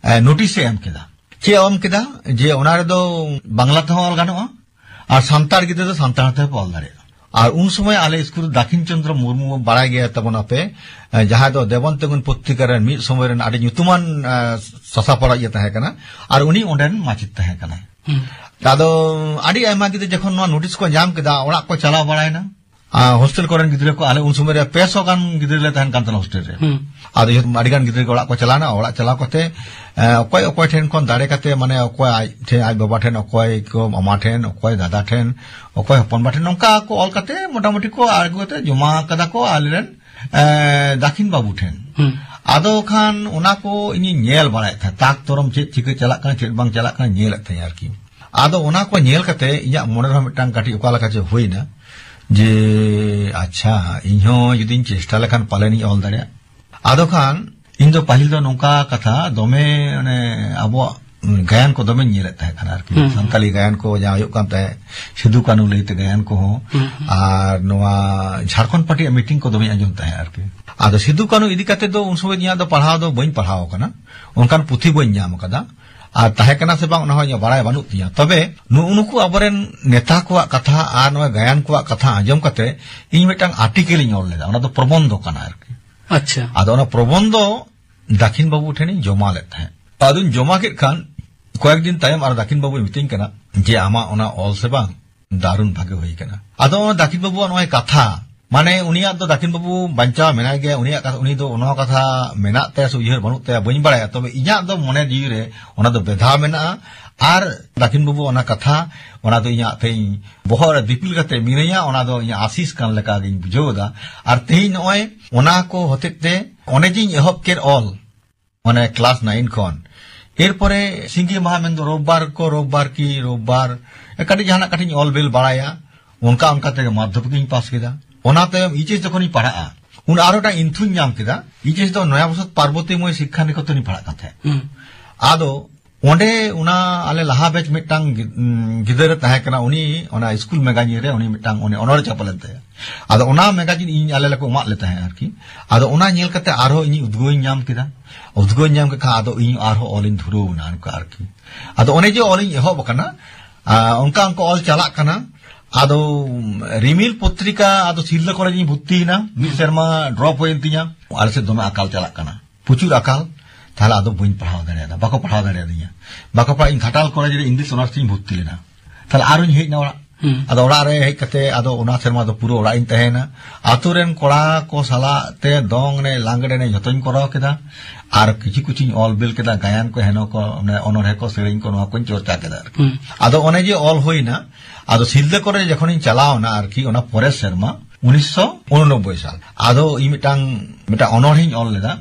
ᱮ, ᱱᱳᱴᱤᱥ ᱮ ᱮᱢ ᱠᱮᱫᱟ᱾ ᱪᱮᱫ ᱮ ᱮᱢ ᱠᱮᱫᱟ? ᱡᱮ ᱚᱱᱟ ᱨᱮᱫᱚ ᱵᱟᱝᱞᱟ ᱛᱮᱦᱚᱸ ᱚᱞ ᱜᱟᱱᱚᱜᱼᱟ ᱟᱨ ᱥᱟᱱᱛᱟᱲ ᱜᱤᱫᱽᱨᱟᱹ ᱫᱚ ᱥᱟᱱᱛᱟᱲ ᱛᱮᱦᱚᱸ ᱯᱮ ᱚᱞ ᱫᱟᱲᱮᱭᱟᱜᱼᱟ᱾ ᱟᱨ ᱩᱱ ᱥᱚᱢᱚᱭ ᱟᱞᱮ ᱥᱠᱩᱞ ᱨᱮ ᱫᱟᱠᱷᱤᱱ ᱪᱚᱸᱫᱽᱨᱚ ᱢᱩᱨᱢᱩ ᱵᱟᱲᱟᱭ ᱜᱮᱭᱟ ᱛᱟᱵᱚᱱ ᱟᱯᱮ, ᱮ, ᱡᱟᱦᱟᱸᱭ ᱫᱚ ᱫᱮᱵᱚᱱ ᱛᱮᱸᱜᱩᱱ ᱯᱚᱛᱨᱤᱠᱟ ᱨᱮᱱ ᱢᱤᱫ ᱥᱚᱢᱚᱭ ᱨᱮᱱ ᱟᱹᱰᱤ ᱧᱩᱛᱩᱢᱟᱱ, ᱮ, ᱥᱟᱥᱟᱯᱟᱲᱟ ᱤᱭᱟᱹ ᱛᱟᱦᱮᱸ ᱠᱟᱱᱟ, ᱟᱨ ᱩᱱᱤ ᱚᱸᱰᱮᱱ ᱢᱟᱪᱮᱫ ᱛᱟᱦᱮᱸ ᱠᱟᱱᱟᱭ᱾ ᱦᱩᱸ᱾ ᱟᱫᱚ ᱟᱹᱰᱤ ᱟᱭᱢᱟ ᱜᱤᱫᱽᱨᱟᱹ ᱡᱚᱠᱷᱚᱱ ᱱᱚᱣᱟ ᱱᱳᱴᱤᱥ ᱠᱚ ᱧᱟᱢ ᱠᱮᱫᱟ, ᱚᱲᱟᱜ ᱠᱚ ᱪᱟᱞᱟᱣ ᱵᱟᱲᱟᱭᱮᱱᱟ᱾ ᱟᱨ ᱦᱳᱥᱴᱮᱞ ᱠᱚᱨᱮᱱ ᱜᱤᱫᱽᱨᱟᱹ ᱠᱚ, ᱟᱞᱮ ᱩᱱ ᱥᱚᱢᱚᱭ ᱨᱮ ᱯᱮ ᱥᱚ ᱜᱟᱱ ᱜᱤᱫᱽᱨᱟᱹ ᱞᱮ ᱛᱟᱦᱮᱱ ᱠᱟᱱ ᱛᱟᱦᱮᱱᱟ ᱦᱳᱥᱴᱮᱞ ᱨᱮ᱾ ᱦᱩᱸ᱾ ᱟᱫᱚ ᱡᱚᱛᱚ, ᱟᱹᱰᱤ ᱜᱟᱱ ᱜᱤᱫᱽᱨᱟᱹ ᱜᱮ ᱚᱲᱟᱜ ᱠᱚ ᱪᱟᱞᱟᱣᱱᱟ, ᱚᱲᱟᱜ ᱪᱟᱞᱟᱣ ᱠᱟᱛᱮ, ᱮ, ᱚᱠᱚᱭ ᱚᱠᱚᱭ ᱴᱷᱮᱱ ᱠᱷᱚᱱ ᱫᱟᱲᱮ ᱠᱟᱛᱮ, ᱢᱟᱱᱮ ᱚᱠᱚᱭ ᱟᱡ ᱴᱷᱮᱱ, ᱟᱡ ᱵᱟᱵᱟ ᱴᱷᱮᱱ, ᱚᱠᱚᱭ ᱠᱚ ᱢᱟᱢᱟ ᱴᱷᱮᱱ, ᱚᱠᱚᱭ ᱫᱟᱫᱟ ᱴᱷᱮᱱ, ᱚᱠᱚᱭ ᱦᱚᱯᱚᱱ ᱵᱟ ᱴᱷᱮᱱ, ᱱᱚᱝᱠᱟ ᱠᱚ ᱚᱞ ᱠᱟᱛᱮ ᱢᱚᱴᱟᱢᱩᱴᱤ ᱠᱚ ᱟᱹᱜᱩ ᱠᱟᱛᱮ ᱡᱚᱢᱟ ᱠᱟᱫᱟ ᱠᱚ ᱟᱞᱮᱨᱮᱱ, ᱮ, ᱫᱟᱠᱷᱤᱱ ᱵᱟᱹᱵᱩ ᱴᱷᱮᱱ᱾ ᱦᱩᱸ᱾ ᱟᱫᱚ ᱠᱷᱟᱱ ᱚᱱᱟ ᱠᱚ ᱤᱧᱤᱧ ᱧᱮᱞ ᱵᱟᱲᱟᱭᱮᱫ ᱛᱟᱦᱮᱸᱫ, ᱛᱟᱠ ᱛᱚᱨᱚᱢ ᱪᱮᱫ ᱪᱤᱠᱟᱹ ᱪᱟᱞᱟᱜ ᱠᱟᱱᱟ, ᱪᱮᱫ ᱵᱟᱝ ᱪᱟᱞᱟᱜ ᱠᱟᱱᱟ, ᱧᱮᱞᱮᱫ ᱛᱟᱦᱮᱸᱫ ᱟᱨᱠᱤ᱾ ᱟᱫᱚ ᱚᱱᱟ ᱠᱚ ᱧᱮᱞ ᱠᱟᱛᱮ ᱤᱧᱟᱹᱜ ᱢᱚᱱᱮ ᱨᱮᱦᱚᱸ ᱢᱤᱫᱴᱟᱝ ᱠᱟᱹᱴᱤᱡ ᱚᱠᱟ ᱞᱮᱠᱟ ᱪᱚ ᱦᱩᱭᱱᱟ ᱡᱮ, ᱟᱪᱪᱷᱟ, ᱤᱧᱦᱚᱸ ᱡᱩᱫᱤᱧ ᱪᱮᱥᱴᱟ ᱞᱮᱠᱷᱟᱱ ᱯᱟᱞᱮᱱᱤᱧ ᱚᱞ ᱫᱟᱲᱮᱭᱟᱜ᱾ ᱟᱫᱚ ᱠᱷᱟᱱ ᱤᱧ ᱫᱚ ᱯᱟᱹᱦᱤᱞ ᱫᱚ ᱱᱚᱝᱠᱟ ᱠᱟᱛᱷᱟ, ᱫᱚᱢᱮ ᱚᱱᱮ ᱟᱵᱚᱣᱟᱜ ᱜᱟᱭᱟᱱ ᱠᱚ ᱫᱚᱢᱮᱧ ᱧᱮᱞᱮᱫ ᱛᱟᱦᱮᱸ ᱠᱟᱱᱟ ᱟᱨᱠᱤ᱾ ᱦᱩᱸ, ᱦᱩᱸ᱾ ᱥᱟᱱᱛᱟᱞᱤ ᱜᱟᱭᱟᱱ ᱠᱚ ᱡᱟᱦᱟᱸ ᱦᱩᱭᱩᱜ ᱠᱟᱱ ᱛᱟᱦᱮᱸᱫ, ᱥᱤᱫᱩ ᱠᱟᱹᱱᱦᱩ ᱞᱟᱹᱭᱛᱮ ᱜᱟᱭᱟᱱ ᱠᱚᱦᱚᱸ, ᱦᱩᱸ, ᱦᱩᱸ᱾ ᱟᱨ ᱱᱚᱣᱟ ᱡᱷᱟᱲᱠᱷᱚᱸᱰ ᱯᱟᱨᱴᱤᱭᱟᱜ ᱢᱤᱴᱤᱝ ᱠᱚ ᱫᱚᱢᱮᱧ ᱟᱸᱡᱚᱢ ᱛᱟᱦᱮᱸᱫ ᱟᱨᱠᱤ᱾ ᱟᱫᱚ ᱥᱤᱫᱩ ᱠᱟᱹᱱᱦᱩ ᱤᱫᱤ ᱠᱟᱛᱮ ᱫᱚ ᱩᱱ ᱥᱚᱢᱚᱭ ᱤᱧᱟᱹᱜ ᱫᱚ ᱯᱟᱲᱦᱟᱣ ᱫᱚ ᱵᱟᱹᱧ ᱯᱟᱲᱦᱟᱣ ᱟᱠᱟᱱᱟ, ᱚᱱᱠᱟᱱ ᱯᱩᱛᱷᱤ ᱵᱟᱹᱧ ᱧᱟᱢ ᱟᱠᱟᱫᱟ᱾ ᱟᱨ ᱛᱟᱦᱮᱸ ᱠᱟᱱᱟ ᱥᱮ ᱵᱟᱝ, ᱚᱱᱟ ᱦᱚᱸ ᱤᱧᱟᱹᱜ ᱵᱟᱲᱟᱭ ᱵᱟᱹᱱᱩᱜ ᱛᱤᱧᱟᱹ᱾ ᱛᱚᱵᱮ ᱱᱩᱜᱼᱩ ᱱᱩᱠᱩ ᱟᱵᱚᱨᱮᱱ ᱱᱮᱛᱟ ᱠᱚᱣᱟᱜ ᱠᱟᱛᱷᱟ ᱟᱨ ᱱᱚᱣᱟ ᱜᱟᱭᱟᱱ ᱠᱚᱣᱟᱜ ᱠᱟᱛᱷᱟ ᱟᱸᱡᱚᱢ ᱠᱟᱛᱮ ᱤᱧ ᱢᱤᱫᱴᱟᱝ ᱟᱨᱴᱤᱠᱮᱞ ᱤᱧ ᱚᱞ ᱞᱮᱫᱟ᱾ ᱚᱱᱟ ᱫᱚ ᱯᱨᱚᱵᱚᱱᱫᱷᱚ ᱠᱟᱱᱟ ᱟᱨᱠᱤ᱾ ᱟᱪᱪᱷᱟ᱾ ᱟᱫᱚ ᱚᱱᱟ ᱯᱨᱚᱵᱚᱱᱫᱷᱚ ᱫᱟᱠᱷᱤᱱ ᱵᱟᱹᱵᱩ ᱴᱷᱮᱱᱤᱧ ᱡᱚᱢᱟ ᱞᱮᱫ ᱛᱟᱦᱮᱸᱫ᱾ ᱟᱫᱚᱧ ᱡᱚᱢᱟ ᱠᱮᱫ ᱠᱷᱟᱱ ᱠᱚᱭᱮᱠ ᱫᱤᱱ ᱛᱟᱭᱚᱢ ᱟᱨ ᱫᱟᱠᱷᱤᱱ ᱵᱟᱹᱵᱩᱭ ᱢᱤᱛᱟᱹᱧ ᱠᱟᱱᱟ ᱡᱮ, "ᱟᱢᱟᱜ ᱚᱱᱟ ᱚᱞ ᱥᱮ ᱵᱟᱝ, ᱫᱟᱨᱩᱱ ᱵᱷᱟᱜᱮ ᱦᱩᱭ ᱠᱟᱱᱟ᱾" ᱟᱫᱚ ᱚᱱᱟ ᱫᱟᱠᱷᱤᱱ ᱵᱟᱹᱵᱩᱣᱟᱜ ᱱᱚᱜᱼᱚᱭ ᱠᱟᱛᱷᱟ, ᱢᱟᱱᱮ ᱩᱱᱤᱭᱟᱜ ᱫᱚ, ᱫᱟᱠᱷᱤᱱ ᱵᱟᱹᱵᱩ ᱵᱟᱧᱪᱟᱣ ᱢᱮᱱᱟᱭ ᱜᱮᱭᱟ, ᱩᱱᱤᱭᱟᱜ ᱠᱟᱛᱷᱟ, ᱩᱱᱤ ᱫᱚ ᱱᱚᱣᱟ ᱠᱟᱛᱷᱟ ᱢᱮᱱᱟᱜ ᱛᱟᱭᱟ ᱥᱮ ᱩᱭᱦᱟᱹᱨ ᱵᱟᱹᱱᱩᱜ ᱛᱟᱭᱟ ᱵᱟᱹᱧ ᱵᱟᱲᱟᱭᱟ, ᱛᱚᱵᱮ ᱤᱧᱟᱜ ᱫᱚ ᱢᱚᱱᱮ ᱡᱤᱣᱤ ᱨᱮ ᱚᱱᱟ ᱫᱚ ᱵᱮᱫᱷᱟᱣ ᱢᱮᱱᱟᱜᱼᱟ᱾ ᱟᱨ ᱫᱟᱠᱷᱤᱱ ᱵᱟᱹᱵᱩ ᱚᱱᱟ ᱠᱟᱛᱷᱟ, ᱚᱱᱟ ᱫᱚ ᱤᱧᱟᱜ ᱛᱮᱦᱮᱧ ᱵᱚᱦᱚᱜ ᱨᱮ ᱫᱤᱯᱤᱞ ᱠᱟᱛᱮ ᱢᱤᱱᱟᱹᱧᱟ, ᱚᱱᱟ ᱫᱚ ᱤᱧᱟᱜ ᱟᱥᱤᱥ ᱠᱟᱱ ᱞᱮᱠᱟ ᱜᱤᱧ ᱵᱩᱡᱷᱟᱹᱣ ᱮᱫᱟ᱾ ᱟᱨ ᱛᱮᱦᱮᱧ ᱱᱚᱜᱼᱚᱭ ᱚᱱᱟ ᱠᱚ ᱦᱚᱛᱮᱡ ᱛᱮ ᱚᱱᱮ ᱡᱤᱧ ᱮᱦᱚᱵ ᱠᱮᱫ ᱚᱞ, ᱢᱟᱱᱮ ᱠᱞᱟᱥ ᱱᱟᱭᱤᱱ ᱠᱷᱚᱱ, ᱮᱨᱯᱚᱨᱮ ᱥᱤᱸᱜᱤ ᱢᱟᱦᱟ ᱢᱮᱱᱫᱚ ᱨᱳᱵᱵᱟᱨ ᱠᱚ, ᱨᱳᱵᱵᱟᱨ ᱠᱤ ᱨᱳᱵᱵᱟᱨ, ᱠᱟᱹᱴᱤᱡ ᱡᱟᱦᱟᱱᱟᱜ ᱠᱟᱹᱴᱤᱡ ᱤᱧ ᱚᱞ ᱵᱮᱞ ᱵᱟᱲᱟᱭᱟ, ᱚᱱᱠᱟ ᱚᱱᱠᱟ ᱛᱮᱜᱮ ᱢᱟᱫᱽᱫᱷᱚᱢᱤᱠ ᱤᱧ ᱯᱟᱥ ᱠᱮᱫᱟ᱾ ᱚᱱᱟ ᱛᱟᱭᱚᱢ ᱤᱪ ᱮᱥ ᱡᱚᱠᱷᱚᱱᱤᱧ ᱯᱟᱲᱦᱟᱜᱼᱟ, ᱩᱱ ᱟᱨᱚ ᱢᱤᱫᱴᱟᱝ ᱤᱱᱛᱷᱩᱧ ᱧᱟᱢ ᱠᱮᱫᱟ᱾ ᱤᱪ ᱮᱥ ᱫᱚ ᱱᱚᱭᱟ ᱵᱚᱥᱚᱛ ᱯᱟᱨᱵᱚᱛᱤ ᱢᱚᱭ ᱥᱤᱠᱠᱷᱟ ᱱᱤᱠᱮᱛᱚᱱᱤᱧ ᱯᱟᱲᱦᱟᱜ ᱠᱟᱱ ᱛᱟᱦᱮᱸᱫ᱾ ᱦᱩᱸ᱾ ᱟᱫᱚ ᱚᱸᱰᱮ ᱚᱱᱟ ᱟᱞᱮ ᱞᱟᱦᱟ ᱵᱮᱪ ᱢᱤᱫᱴᱟᱝ ᱜᱤ-, ᱩᱸ, ᱜᱤᱫᱟᱹᱨᱮ ᱛᱟᱦᱮᱸ ᱠᱟᱱᱟ, ᱩᱱᱤ ᱚᱱᱟ ᱥᱠᱩᱞ ᱢᱮᱜᱟᱡᱤᱱ ᱨᱮ ᱩᱱᱤ ᱢᱤᱫᱴᱟᱝ ᱩᱱᱤ ᱚᱱᱚᱬᱦᱮ ᱪᱷᱟᱯᱟ ᱞᱮᱱ ᱛᱟᱭᱟ᱾ ᱟᱫᱚ ᱚᱱᱟ ᱢᱮᱜᱟᱡᱤᱱ ᱤᱧ ᱟᱞᱮ ᱞᱮ ᱠᱚ ᱮᱢᱟᱜ ᱞᱮ ᱛᱟᱦᱮᱸᱫ ᱟᱨᱠᱤ᱾ ᱟᱫᱚ ᱚᱱᱟ ᱧᱮᱞ ᱠᱟᱛᱮ ᱟᱨᱦᱚᱸ ᱤᱧ ᱩᱫᱽᱜᱟᱹᱣ ᱤᱧ ᱧᱟᱢ ᱠᱮᱫᱟ᱾ ᱩᱫᱽᱜᱟᱹᱣ ᱤᱧ ᱧᱟᱢ ᱠᱮᱫ ᱠᱷᱟᱱ ᱟᱫᱚ ᱤᱧ ᱟᱨᱦᱚᱸ ᱚᱞ ᱤᱧ ᱫᱷᱩᱨᱟᱹᱣ ᱮᱱᱟ ᱚᱱᱠᱟ ᱟᱨᱠᱤ᱾ ᱟᱫᱚ ᱚᱱᱮ ᱡᱮ ᱚᱞ ᱤᱧ ᱮᱦᱚᱵ ᱟᱠᱟᱱᱟ, ᱟ, ᱚᱱᱠᱟ ᱚᱱᱠᱟ ᱚᱞ ᱪᱟᱞᱟᱜ ᱠᱟᱱᱟ᱾ ᱟᱫᱚ ᱨᱤᱢᱤᱞ ᱯᱚᱛᱨᱤᱠᱟ, ᱟᱫᱚ ᱥᱤᱞᱫᱟᱹ ᱠᱚᱞᱮᱡᱽ ᱤᱧ ᱵᱷᱚᱨᱛᱤᱭᱮᱱᱟ, ᱢᱤᱫ ᱥᱮᱨᱢᱟ ᱰᱨᱚᱯ ᱦᱩᱭᱮᱱ ᱛᱤᱧᱟ᱾ ᱟᱞᱮ ᱥᱮᱫ ᱫᱚᱢᱮ ᱟᱠᱟᱞ ᱪᱟᱞᱟᱜ ᱠᱟᱱᱟ, ᱯᱨᱚᱪᱩᱨ ᱟᱠᱟᱞ᱾ ᱛᱟᱦᱞᱮ ᱟᱫᱚ ᱵᱟᱹᱧ ᱯᱟᱲᱦᱟᱣ ᱫᱟᱲᱮᱭᱟᱫᱟ, ᱵᱟᱠᱚ ᱯᱟᱲᱦᱟᱣ ᱫᱟᱲᱮᱭᱟᱫᱤᱧᱟ᱾ ᱵᱟᱠᱚ ᱯᱟᱲᱦᱟᱣ, ᱤᱧ ᱜᱷᱟᱴᱟᱞ ᱠᱚᱞᱮᱡᱽ ᱨᱮ ᱤᱝᱞᱤᱥ ᱚᱱᱟᱨᱥ ᱛᱤᱧ ᱵᱷᱚᱨᱛᱤ ᱞᱮᱱᱟ᱾ ᱛᱟᱦᱞᱮ ᱟᱨᱚᱧ ᱦᱮᱡ ᱮᱱᱟ ᱚᱲᱟᱜ᱾ ᱦᱩᱸ᱾ ᱟᱫᱚ ᱚᱲᱟᱜ ᱨᱮ ᱦᱮᱡ ᱠᱟᱛᱮ ᱟᱫᱚ ᱚᱱᱟ ᱥᱮᱨᱢᱟ ᱫᱚ ᱯᱩᱨᱟᱹ ᱚᱲᱟᱜ ᱤᱧ ᱛᱟᱦᱮᱸᱭᱮᱱᱟ᱾ ᱟᱛᱳ ᱨᱮᱱ ᱠᱚᱲᱟ ᱠᱚ ᱥᱟᱞᱟᱜ ᱛᱮ ᱫᱚᱝ ᱮᱱᱮᱡ, ᱞᱟᱜᱽᱲᱮ ᱮᱱᱮᱡ ᱡᱷᱚᱛᱚᱧ ᱠᱚᱨᱟᱣ ᱠᱮᱫᱟ᱾ ᱟᱨ ᱠᱤᱪᱷᱩ ᱠᱤᱪᱷᱩᱧ ᱚᱞ ᱵᱮᱞ ᱠᱮᱫᱟ, ᱜᱟᱭᱟᱱ ᱠᱚ, ᱦᱮᱱᱚ ᱠᱚ, ᱢᱟᱱᱮ ᱚᱱᱚᱬᱦᱮ ᱠᱚ, ᱥᱮᱨᱮᱧ ᱠᱚ, ᱱᱚᱣᱟ ᱠᱚᱧ ᱪᱚᱨᱪᱟ ᱠᱮᱫᱟ ᱟᱨᱠᱤ᱾ ᱦᱩᱸ᱾ ᱟᱫᱚ ᱚᱱᱮ ᱡᱮ ᱚᱞ ᱦᱩᱭᱱᱟ, ᱟᱫᱚ ᱥᱤᱞᱫᱟᱹ ᱠᱚᱞᱮᱡᱽ ᱡᱚᱠᱷᱚᱱᱤᱧ ᱪᱟᱞᱟᱣ ᱮᱱᱟ ᱟᱨᱠᱤ, ᱚᱱᱟ ᱯᱚᱨᱮᱨ ᱥᱮᱨᱢᱟ, ᱩᱱᱤᱥᱥᱚ ᱩᱱᱚᱱᱚᱵᱵᱳᱭ ᱥᱟᱞ, ᱟᱫᱚ ᱤᱧ ᱢᱤᱫᱴᱟᱝ, ᱢᱤᱫᱴᱟᱝ ᱚᱱᱚᱬᱦᱮᱧ ᱚᱞ ᱞᱮᱫᱟ,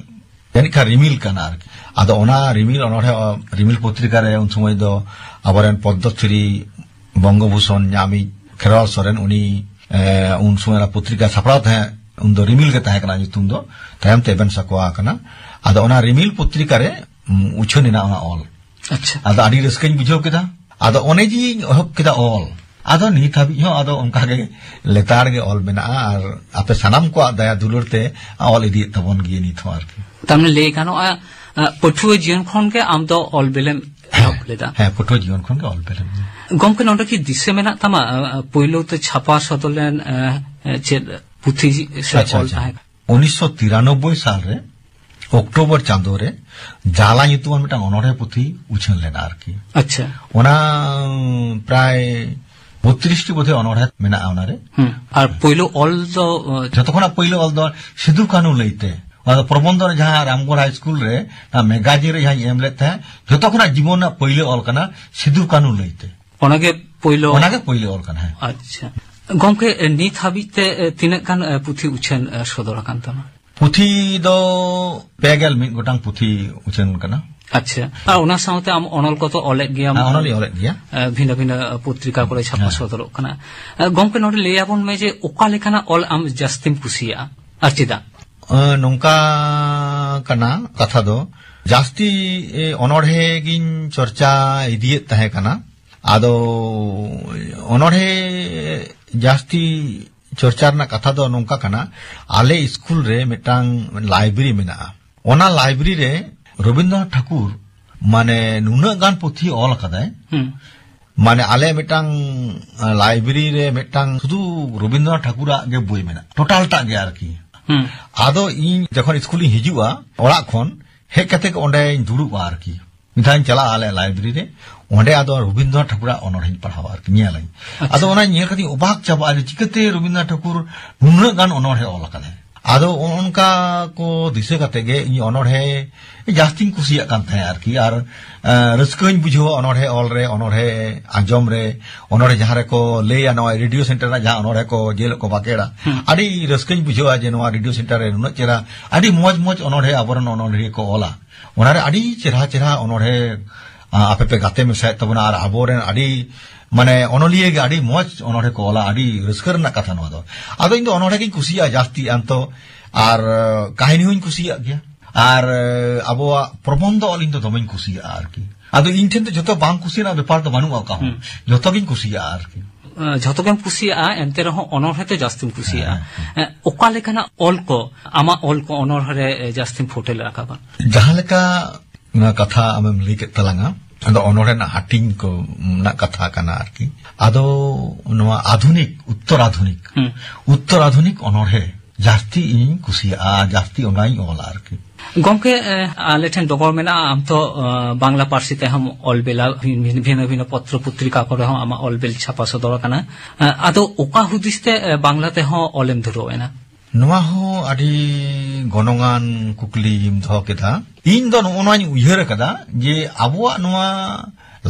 ᱡᱟᱹᱱᱤᱡ ᱠᱷᱟᱱ ᱨᱤᱢᱤᱞ ᱠᱟᱱᱟ ᱟᱨᱠᱤ᱾ ᱟᱫᱚ ᱚᱱᱟ ᱨᱤᱢᱤᱞ ᱚᱱᱚᱬᱦᱮ, ᱚ, ᱨᱤᱢᱤᱞ ᱯᱚᱛᱨᱤᱠᱟ ᱨᱮ ᱩᱱ ᱥᱚᱢᱚᱭ ᱫᱚ ᱟᱵᱚᱨᱮᱱ ᱯᱚᱫᱽᱫᱚᱥᱨᱤ ᱵᱚᱝᱜᱚᱵᱷᱩᱥᱚᱱ ᱧᱟᱢᱤᱡ ᱠᱷᱮᱨᱣᱟᱞ ᱥᱚᱨᱮᱱ, ᱩᱱᱤ, ᱮ, ᱩᱱ ᱥᱚᱢᱚᱭ ᱚᱱᱟ ᱯᱚᱛᱨᱤᱠᱟ ᱥᱟᱯᱲᱟᱣ ᱛᱟᱦᱮᱸᱫ, ᱩᱱ ᱫᱚ ᱨᱤᱢᱤᱞ ᱜᱮ ᱛᱟᱦᱮᱸ ᱠᱟᱱᱟ ᱧᱩᱛᱩᱢ ᱫᱚ, ᱛᱟᱭᱚᱢ ᱛᱮ ᱮᱵᱷᱮᱱ ᱥᱟᱠᱣᱟ ᱟᱠᱟᱱᱟ᱾ ᱟᱫᱚ ᱚᱱᱟ ᱨᱤᱢᱤᱞ ᱯᱚᱛᱨᱤᱠᱟ ᱨᱮ, ᱩᱢ, ᱩᱪᱷᱟᱹᱱ ᱮᱱᱟ ᱚᱱᱟ ᱚᱞ᱾ ᱟᱪᱪᱷᱟ᱾ ᱟᱫᱚ ᱟᱹᱰᱤ ᱨᱟᱹᱥᱠᱟᱹᱧ ᱵᱩᱡᱷᱟᱹᱣ ᱠᱮᱫᱟ᱾ ᱟᱫᱚ ᱚᱱᱮ ᱡᱮᱧ ᱮᱦᱚᱵ ᱠᱮᱫᱟ ᱚᱞ, ᱟᱫᱚ ᱱᱤᱛ ᱦᱟᱹᱵᱤᱡ ᱦᱚᱸ ᱟᱫᱚ ᱚᱱᱠᱟ ᱜᱮ ᱞᱮᱛᱟᱲ ᱜᱮ ᱚᱞ ᱢᱮᱱᱟᱜᱼᱟ, ᱟᱨ ᱟᱯᱮ ᱥᱟᱱᱟᱢ ᱠᱚᱣᱟᱜ ᱫᱟᱭᱟ ᱫᱩᱞᱟᱹᱲ ᱛᱮ ᱚᱞ ᱤᱫᱤᱭᱮᱫ ᱛᱟᱵᱚᱱ ᱜᱮᱭᱟ ᱱᱤᱛ ᱦᱚᱸ ᱟᱨᱠᱤ᱾ ᱛᱟᱨᱢᱟᱱᱮ ᱞᱟᱹᱭ ᱜᱟᱱᱚᱜᱼᱟ, ᱟ, ᱯᱟᱹᱴᱷᱩᱣᱟᱹ ᱡᱤᱭᱚᱱ ᱠᱷᱚᱱ ᱜᱮ ᱟᱢ ᱫᱚ ᱚᱞ ᱵᱮᱞᱮᱢ ᱮᱦᱚᱵ ᱞᱮᱫᱟ? ᱦᱮᱸ, ᱯᱟᱹᱴᱷᱩᱣᱟᱹ ᱡᱤᱭᱚᱱ ᱠᱷᱚᱱ ᱜᱮ ᱚᱞ ᱵᱮᱞᱮᱢ᱾ ᱜᱚᱢᱠᱮ, ᱱᱚᱰᱮ ᱠᱤ ᱫᱤᱥᱟᱹ ᱢᱮᱱᱟᱜ ᱛᱟᱢᱟ, ᱟ, ᱟ, ᱯᱳᱭᱞᱳ ᱛᱮ ᱪᱷᱟᱯᱟ ᱥᱚᱫᱚᱨ ᱞᱮᱱ, ᱟ, ᱟ, ᱪᱮᱫ ᱯᱩᱛᱷᱤ ᱥᱮ ᱟᱪᱪᱷᱟ, ᱚᱞ ᱟᱪᱪᱷᱟ᱾ ᱛᱟᱦᱮᱸ ᱠᱟᱱᱟ? ᱩᱱᱤᱥᱥᱚ ᱛᱤᱨᱟᱱᱚᱵᱵᱳᱭ ᱥᱟᱞ ᱨᱮ ᱚᱠᱴᱳᱵᱚᱨ ᱪᱟᱸᱫᱳ ᱨᱮ ᱡᱟᱞᱟ ᱧᱩᱛᱩᱢᱟᱱ ᱢᱤᱫᱴᱟᱝ ᱚᱱᱚᱬᱦᱮ ᱯᱩᱛᱷᱤ ᱩᱪᱷᱟᱹᱱ ᱞᱮᱱᱟ ᱟᱨᱠᱤ᱾ ᱟᱪᱪᱷᱟ᱾ ᱚᱱᱟ, ᱩᱸ, ᱯᱨᱟᱭ ᱵᱚᱛᱨᱤᱥ ᱴᱤ ᱵᱳᱫᱷᱚᱭ ᱚᱱᱚᱬᱦᱮ ᱢᱮᱱᱟᱜᱼᱟ ᱚᱱᱟᱨᱮ᱾ ᱦᱩᱸ᱾ ᱟᱨ ᱯᱳᱭᱞᱳ ᱚᱞ ᱫᱚ, ᱚ, ᱡᱷᱚᱛᱚ ᱠᱷᱚᱱᱟᱜ ᱯᱳᱭᱞᱳ ᱚᱞ ᱫᱚ ᱥᱤᱫᱩ ᱠᱟᱹᱱᱦᱩ ᱞᱟᱹᱭᱛᱮ᱾ ᱚᱱᱟ ᱫᱚ ᱯᱨᱚᱵᱚᱱᱫᱷᱚ ᱨᱮ ᱡᱟᱦᱟᱸ ᱨᱟᱢᱜᱚᱲ ᱦᱟᱭ ᱥᱠᱩᱞ ᱨᱮ, ᱚᱱᱟ ᱢᱮᱜᱟᱡᱤᱱ ᱨᱮ ᱡᱟᱦᱟᱸᱧ ᱮᱢ ᱞᱮᱫ ᱛᱟᱦᱮᱸᱫ, ᱡᱷᱚᱛᱚ ᱠᱷᱚᱱᱟᱜ ᱡᱤᱵᱚᱱ ᱨᱮᱱᱟᱜ ᱯᱳᱭᱞᱳ ᱚᱞ ᱠᱟᱱᱟ ᱥᱤᱫᱩ ᱠᱟᱹᱱᱦᱩ ᱞᱟᱹᱭᱛᱮ᱾ ᱚᱱᱟᱜᱮ ᱯᱳᱭᱞᱳ? ᱚᱱᱟᱜᱮ ᱯᱳᱭᱞᱳ ᱚᱞ ᱠᱟᱱᱟ, ᱦᱮᱸ᱾ ᱟᱪᱪᱷᱟ᱾ ᱜᱚᱢᱠᱮ, ᱱᱤᱛ ᱦᱟᱹᱵᱤᱡ ᱛᱮ, ᱮ, ᱛᱤᱱᱟᱹᱜ ᱜᱟᱱ, ᱮ, ᱯᱩᱛᱷᱤ ᱩᱪᱷᱟᱹᱱ, ᱮ, ᱥᱚᱫᱚᱨ ᱟᱠᱟᱱ ᱛᱟᱢᱟ? ᱯᱩᱛᱷᱤ ᱫᱚ ᱯᱮ ᱜᱮᱞ ᱢᱤᱫ ᱜᱚᱴᱟᱝ ᱯᱩᱛᱷᱤ ᱩᱪᱷᱟᱹᱱ ᱠᱟᱱᱟ᱾ ᱟᱪᱪᱷᱟ᱾ ᱟᱨ ᱚᱱᱟ ᱥᱟᱶᱛᱮ ᱟᱢ ᱚᱱᱚᱞ ᱠᱚᱛᱚ ᱚᱞᱮᱫ ᱜᱮᱭᱟᱢ? ᱦᱮᱸ, ᱚᱱᱚᱞᱤᱧ ᱚᱞᱮᱫ ᱜᱮᱭᱟ᱾ ᱮ, ᱵᱷᱤᱱᱟᱹ ᱵᱷᱤᱱᱟᱹ ᱯᱚᱛᱨᱤᱠᱟ ᱠᱚᱨᱮ ᱪᱷᱟᱯᱟ ᱦᱮᱸ᱾ ᱥᱚᱫᱚᱨᱚᱜ ᱠᱟᱱᱟ᱾ ᱮ, ᱜᱚᱢᱠᱮ, ᱱᱚᱰᱮ ᱞᱟᱹᱭ ᱟᱵᱚᱱ ᱢᱮ ᱡᱮ ᱚᱠᱟ ᱞᱮᱠᱟᱱᱟᱜ ᱚᱞ ᱟᱢ ᱡᱟᱹᱥᱛᱤᱢ ᱠᱩᱥᱤᱭᱟᱜᱼᱟ ᱟᱨ ᱪᱮᱫᱟᱜ? ᱮ, ᱱᱚᱝᱠᱟ ᱠᱟᱱᱟ ᱠᱟᱛᱷᱟ ᱫᱚ, ᱡᱟᱹᱥᱛᱤ, ᱮ, ᱚᱱᱚᱬᱦᱮ ᱜᱤᱧ ᱪᱚᱨᱪᱟ ᱤᱫᱤᱭᱮᱫ ᱛᱟᱦᱮᱸ ᱠᱟᱱᱟ᱾ ᱟᱫᱚ ᱚᱱᱚᱬᱦᱮ ᱡᱟᱹᱥᱛᱤ ᱪᱚᱨᱪᱟ ᱨᱮᱱᱟᱜ ᱠᱟᱛᱷᱟ ᱫᱚ ᱱᱚᱝᱠᱟ ᱠᱟᱱᱟ, ᱟᱞᱮ ᱥᱠᱩᱞ ᱨᱮ ᱢᱤᱫᱴᱟᱝ ᱞᱟᱭᱵᱨᱮᱨᱤ ᱢᱮᱱᱟᱜᱼᱟ᱾ ᱚᱱᱟ ᱞᱟᱭᱵᱨᱮᱨᱤ ᱨᱮ ᱨᱚᱵᱤᱱᱫᱨᱚᱱᱟᱛᱷ ᱴᱷᱟᱠᱩᱨ ᱢᱟᱱᱮ ᱱᱩᱱᱟᱹᱜ ᱜᱟᱱ ᱯᱩᱛᱷᱤ ᱚᱞ ᱟᱠᱟᱫᱟᱭ᱾ ᱦᱩᱸ᱾ ᱢᱟᱱᱮ ᱟᱞᱮ ᱢᱤᱫᱴᱟᱝ, ᱟ, ᱞᱟᱭᱵᱨᱮᱨᱤ ᱨᱮ ᱢᱤᱫᱴᱟᱝ ᱥᱩᱫᱷᱩ ᱨᱚᱵᱤᱱᱫᱨᱚᱱᱟᱛᱷ ᱴᱷᱟᱠᱩᱨᱟᱜ ᱜᱮ ᱵᱳᱭ ᱢᱮᱱᱟᱜᱼᱟ, ᱴᱳᱴᱟᱞ ᱴᱟᱜ ᱜᱮ ᱟᱨᱠᱤ᱾ ᱦᱩᱸ᱾ ᱟᱫᱚ ᱤᱧ ᱡᱚᱠᱷᱚᱱ ᱥᱠᱩᱞᱤᱧ ᱦᱤᱡᱩᱜᱼᱟ, ᱚᱲᱟᱜ ᱠᱷᱚᱱ ᱦᱮᱡ ᱠᱟᱛᱮ ᱜᱮ ᱚᱸᱰᱮᱧ ᱫᱩᱲᱩᱵᱼᱟ ᱟᱨᱠᱤ᱾ ᱢᱤᱫ ᱫᱷᱟᱣ ᱤᱧ ᱪᱟᱞᱟᱜᱼᱟ ᱟᱞᱮ ᱞᱟᱭᱵᱨᱮᱨᱤ ᱨᱮ, ᱚᱸᱰᱮ ᱟᱫᱚ ᱨᱚᱵᱤᱱᱫᱨᱚᱱᱟᱛᱷ ᱴᱷᱟᱠᱩᱨᱟᱜ ᱚᱱᱚᱬᱦᱮᱧ ᱯᱟᱲᱦᱟᱣᱟ ᱟᱨᱠᱤ, ᱧᱮᱞᱟᱹᱧ᱾ ᱟᱪᱪᱷᱟ᱾ ᱟᱫᱚ ᱚᱱᱟ ᱧᱮᱞ ᱠᱟᱛᱮᱧ ᱚᱵᱟᱠ ᱪᱟᱵᱟᱜᱼᱟ ᱡᱮ ᱪᱤᱠᱟᱹᱛᱮ ᱨᱚᱵᱤᱱᱫᱨᱚᱱᱟᱛᱷ ᱴᱷᱟᱠᱩᱨ ᱱᱩᱱᱟᱹᱜ ᱜᱟᱱ ᱚᱱᱚᱬᱦᱮ ᱚᱞ ᱟᱠᱟᱫᱟᱭ᱾ ᱟᱫᱚ ᱚᱱᱠᱟ ᱠᱚ ᱫᱤᱥᱟᱹ ᱠᱟᱛᱮ ᱜᱮ ᱤᱧ ᱚᱱᱚᱬᱦᱮ ᱡᱟᱹᱥᱛᱤᱧ ᱠᱩᱥᱤᱭᱟᱜ ᱠᱟᱱ ᱛᱟᱦᱮᱸᱫ ᱟᱨᱠᱤ᱾ ᱟᱨ, ᱮ, ᱨᱟᱹᱥᱠᱟᱹᱧ ᱵᱩᱡᱷᱟᱹᱣᱟ ᱚᱱᱚᱬᱦᱮ ᱚᱞ ᱨᱮ, ᱚᱱᱚᱬᱦᱮ ᱟᱸᱡᱚᱢ ᱨᱮ, ᱚᱱᱚᱬᱦᱮ ᱡᱟᱦᱟᱸ ᱨᱮᱠᱚ ᱞᱟᱹᱭᱟ, ᱱᱚᱣᱟ ᱨᱮᱰᱤᱭᱳ ᱥᱮᱱᱴᱟᱨ ᱨᱮᱱᱟᱜ ᱡᱟᱦᱟᱸ ᱚᱱᱚᱬᱦᱮ ᱠᱚ ᱡᱮ ᱦᱤᱞᱳᱜ ᱠᱚ ᱵᱟᱠᱷᱮᱲᱟ, ᱦᱩᱸ᱾ ᱟᱹᱰᱤ ᱨᱟᱹᱥᱠᱟᱹᱧ ᱵᱩᱡᱷᱟᱹᱣᱟ ᱡᱮ ᱱᱚᱣᱟ ᱨᱮᱰᱤᱭᱳ ᱥᱮᱱᱴᱟᱨ ᱨᱮ ᱱᱩᱱᱟᱹᱜ ᱪᱮᱦᱨᱟ, ᱟᱹᱰᱤ ᱢᱚᱡᱽ ᱢᱚᱡᱽ ᱚᱱᱚᱬᱦᱮ ᱟᱵᱚᱨᱮᱱ ᱚᱱᱚᱬᱦᱤᱭᱟᱹ ᱠᱚ ᱚᱞᱟ᱾ ᱚᱱᱟᱨᱮ ᱟᱹᱰᱤ ᱪᱮᱦᱨᱟ ᱪᱮᱦᱨᱟ ᱚᱱᱚᱬᱦᱮ, ᱟ, ᱟᱯᱮ ᱯᱮ ᱜᱟᱛᱮ ᱢᱮᱥᱟᱭᱮᱫ ᱛᱟᱵᱚᱱᱟ ᱟᱨ ᱟᱵᱚᱨᱮᱱ ᱟᱹᱰᱤ, ᱢᱟᱱᱮ, ᱚᱱᱚᱞᱤᱭᱟᱹ ᱜᱮ ᱟᱹᱰᱤ ᱢᱚᱡᱽ ᱚᱱᱚᱬᱦᱮ ᱠᱚ ᱚᱞᱟ, ᱟᱹᱰᱤ ᱨᱟᱹᱥᱠᱟᱹ ᱨᱮᱱᱟᱜ ᱠᱟᱛᱷᱟ ᱱᱚᱣᱟ ᱫᱚ᱾ ᱟᱫᱚ ᱤᱧ ᱫᱚ ᱚᱱᱚᱬᱦᱮ ᱜᱤᱧ ᱠᱩᱥᱤᱭᱟᱜᱼᱟ ᱡᱟᱹᱥᱛᱤ ᱟᱱᱛᱚ, ᱟᱨ, ᱟ, ᱠᱟᱹᱦᱱᱤ ᱦᱚᱸᱧ ᱠᱩᱥᱤᱭᱟᱜ ᱜᱮᱭᱟ᱾ ᱟᱨ, ᱟ, ᱟᱵᱚᱣᱟᱜ ᱯᱨᱚᱵᱚᱱᱫᱷᱚ ᱚᱞ ᱤᱧ ᱫᱚ ᱫᱚᱢᱮᱧ ᱠᱩᱥᱤᱭᱟᱜᱼᱟ ᱟᱨᱠᱤ᱾ ᱟᱫᱚ ᱤᱧ ᱴᱷᱮᱱ ᱫᱚ ᱡᱷᱚᱛᱚ ᱵᱟᱝ ᱠᱩᱥᱤ ᱨᱮᱱᱟᱜ ᱵᱮᱯᱟᱨ ᱫᱚ ᱵᱟᱹᱱᱩᱜᱼᱟ ᱚᱠᱟ ᱦᱚᱸ᱾ ᱦᱩᱸ᱾ ᱡᱷᱚᱛᱚ ᱜᱤᱧ ᱠᱩᱥᱤᱭᱟᱜᱼᱟ ᱟᱨᱠᱤ᱾ ᱟ, ᱡᱷᱚᱛᱚ ᱜᱮᱢ ᱠᱩᱥᱤᱭᱟᱜᱼᱟ, ᱮᱱᱛᱮ ᱨᱮᱦᱚᱸ ᱚᱱᱚᱬᱦᱮ ᱛᱮ ᱡᱟᱹᱥᱛᱤᱢ ᱠᱩᱥᱤᱭᱟᱜᱼᱟ᱾ ᱦᱮᱸ, ᱦᱮᱸ᱾ ᱮ, ᱚᱠᱟ ᱞᱮᱠᱟᱱᱟᱜ ᱚᱞ ᱠᱚ ᱟᱢᱟᱜ ᱚᱞ ᱠᱚ ᱚᱱᱚᱬᱦᱮ ᱨᱮ, ᱮ, ᱡᱟᱹᱥᱛᱤᱢ ᱯᱷᱩᱴᱮᱞ ᱨᱟᱠᱟᱵᱟ? ᱡᱟᱦᱟᱸ ᱞᱮᱠᱟ ᱚᱱᱟ ᱠᱟᱛᱷᱟ ᱟᱢᱮᱢ ᱞᱟᱹᱭ ᱠᱮᱫ ᱛᱟᱞᱟᱝᱟ, ᱟᱫᱚ ᱚᱱᱚᱬᱦᱮ ᱨᱮᱱᱟᱜ ᱦᱟᱹᱴᱤᱧ ᱠᱚ ᱨᱮᱱᱟᱜ ᱠᱟᱛᱷᱟ ᱠᱟᱱᱟ ᱟᱨᱠᱤ᱾ ᱟᱫᱚ ᱱᱚᱣᱟ ᱟᱫᱷᱩᱱᱤᱠ, ᱩᱛᱛᱚᱨ ᱟᱫᱷᱩᱱᱤᱠ, ᱦᱩᱸ᱾ ᱩᱛᱛᱚᱨ ᱟᱫᱷᱩᱱᱤᱠ ᱚᱱᱚᱬᱦᱮ ᱡᱟᱹᱥᱛᱤ ᱤᱧ ᱠᱩᱥᱤᱭᱟᱜᱼᱟ, ᱡᱟᱹᱥᱛᱤ ᱚᱱᱟᱧ ᱚᱞᱟ ᱟᱨᱠᱤ᱾ ᱜᱚᱢᱠᱮ, ᱮ, ᱟᱞᱮ ᱴᱷᱮᱱ ᱰᱚᱜᱚᱨ ᱢᱮᱱᱟᱜᱼᱟ, ᱟᱢ ᱛᱚ, ᱮ, ᱵᱟᱝᱞᱟ ᱯᱟᱹᱨᱥᱤ ᱛᱮᱦᱚᱸᱢ ᱚᱞ ᱵᱮᱞᱟ, ᱵᱷᱤᱱ-, ᱵᱷᱤᱱ-, ᱵᱷᱤᱱᱟᱹ ᱵᱷᱤᱱᱟᱹ ᱯᱚᱛᱨᱚ ᱯᱚᱛᱨᱤᱠᱟ ᱠᱚᱨᱮ ᱦᱚᱸ ᱟᱢᱟᱜ ᱚᱞ ᱵᱮᱞ ᱪᱷᱟᱯᱟ ᱥᱚᱫᱚᱨ ᱟᱠᱟᱱᱟ᱾ ᱮ, ᱟᱫᱚ ᱚᱠᱟ ᱦᱩᱫᱤᱥ ᱛᱮ, ᱮ, ᱵᱟᱝᱞᱟ ᱛᱮᱦᱚᱸ ᱚᱞᱮᱢ ᱫᱷᱩᱨᱟᱹᱣ ᱮᱱᱟ? ᱱᱚᱣᱟ ᱦᱚᱸ ᱟᱹᱰᱤ ᱜᱚᱱᱚᱝᱟᱱ ᱠᱩᱠᱞᱤᱢ ᱫᱚᱦᱚ ᱠᱮᱫᱟ᱾ ᱤᱧ ᱫᱚ ᱱᱚᱜᱼᱚ ᱱᱚᱣᱟᱧ ᱩᱭᱦᱟᱹᱨ ᱟᱠᱟᱫᱟ ᱡᱮ ᱟᱵᱚᱣᱟᱜ ᱱᱚᱣᱟ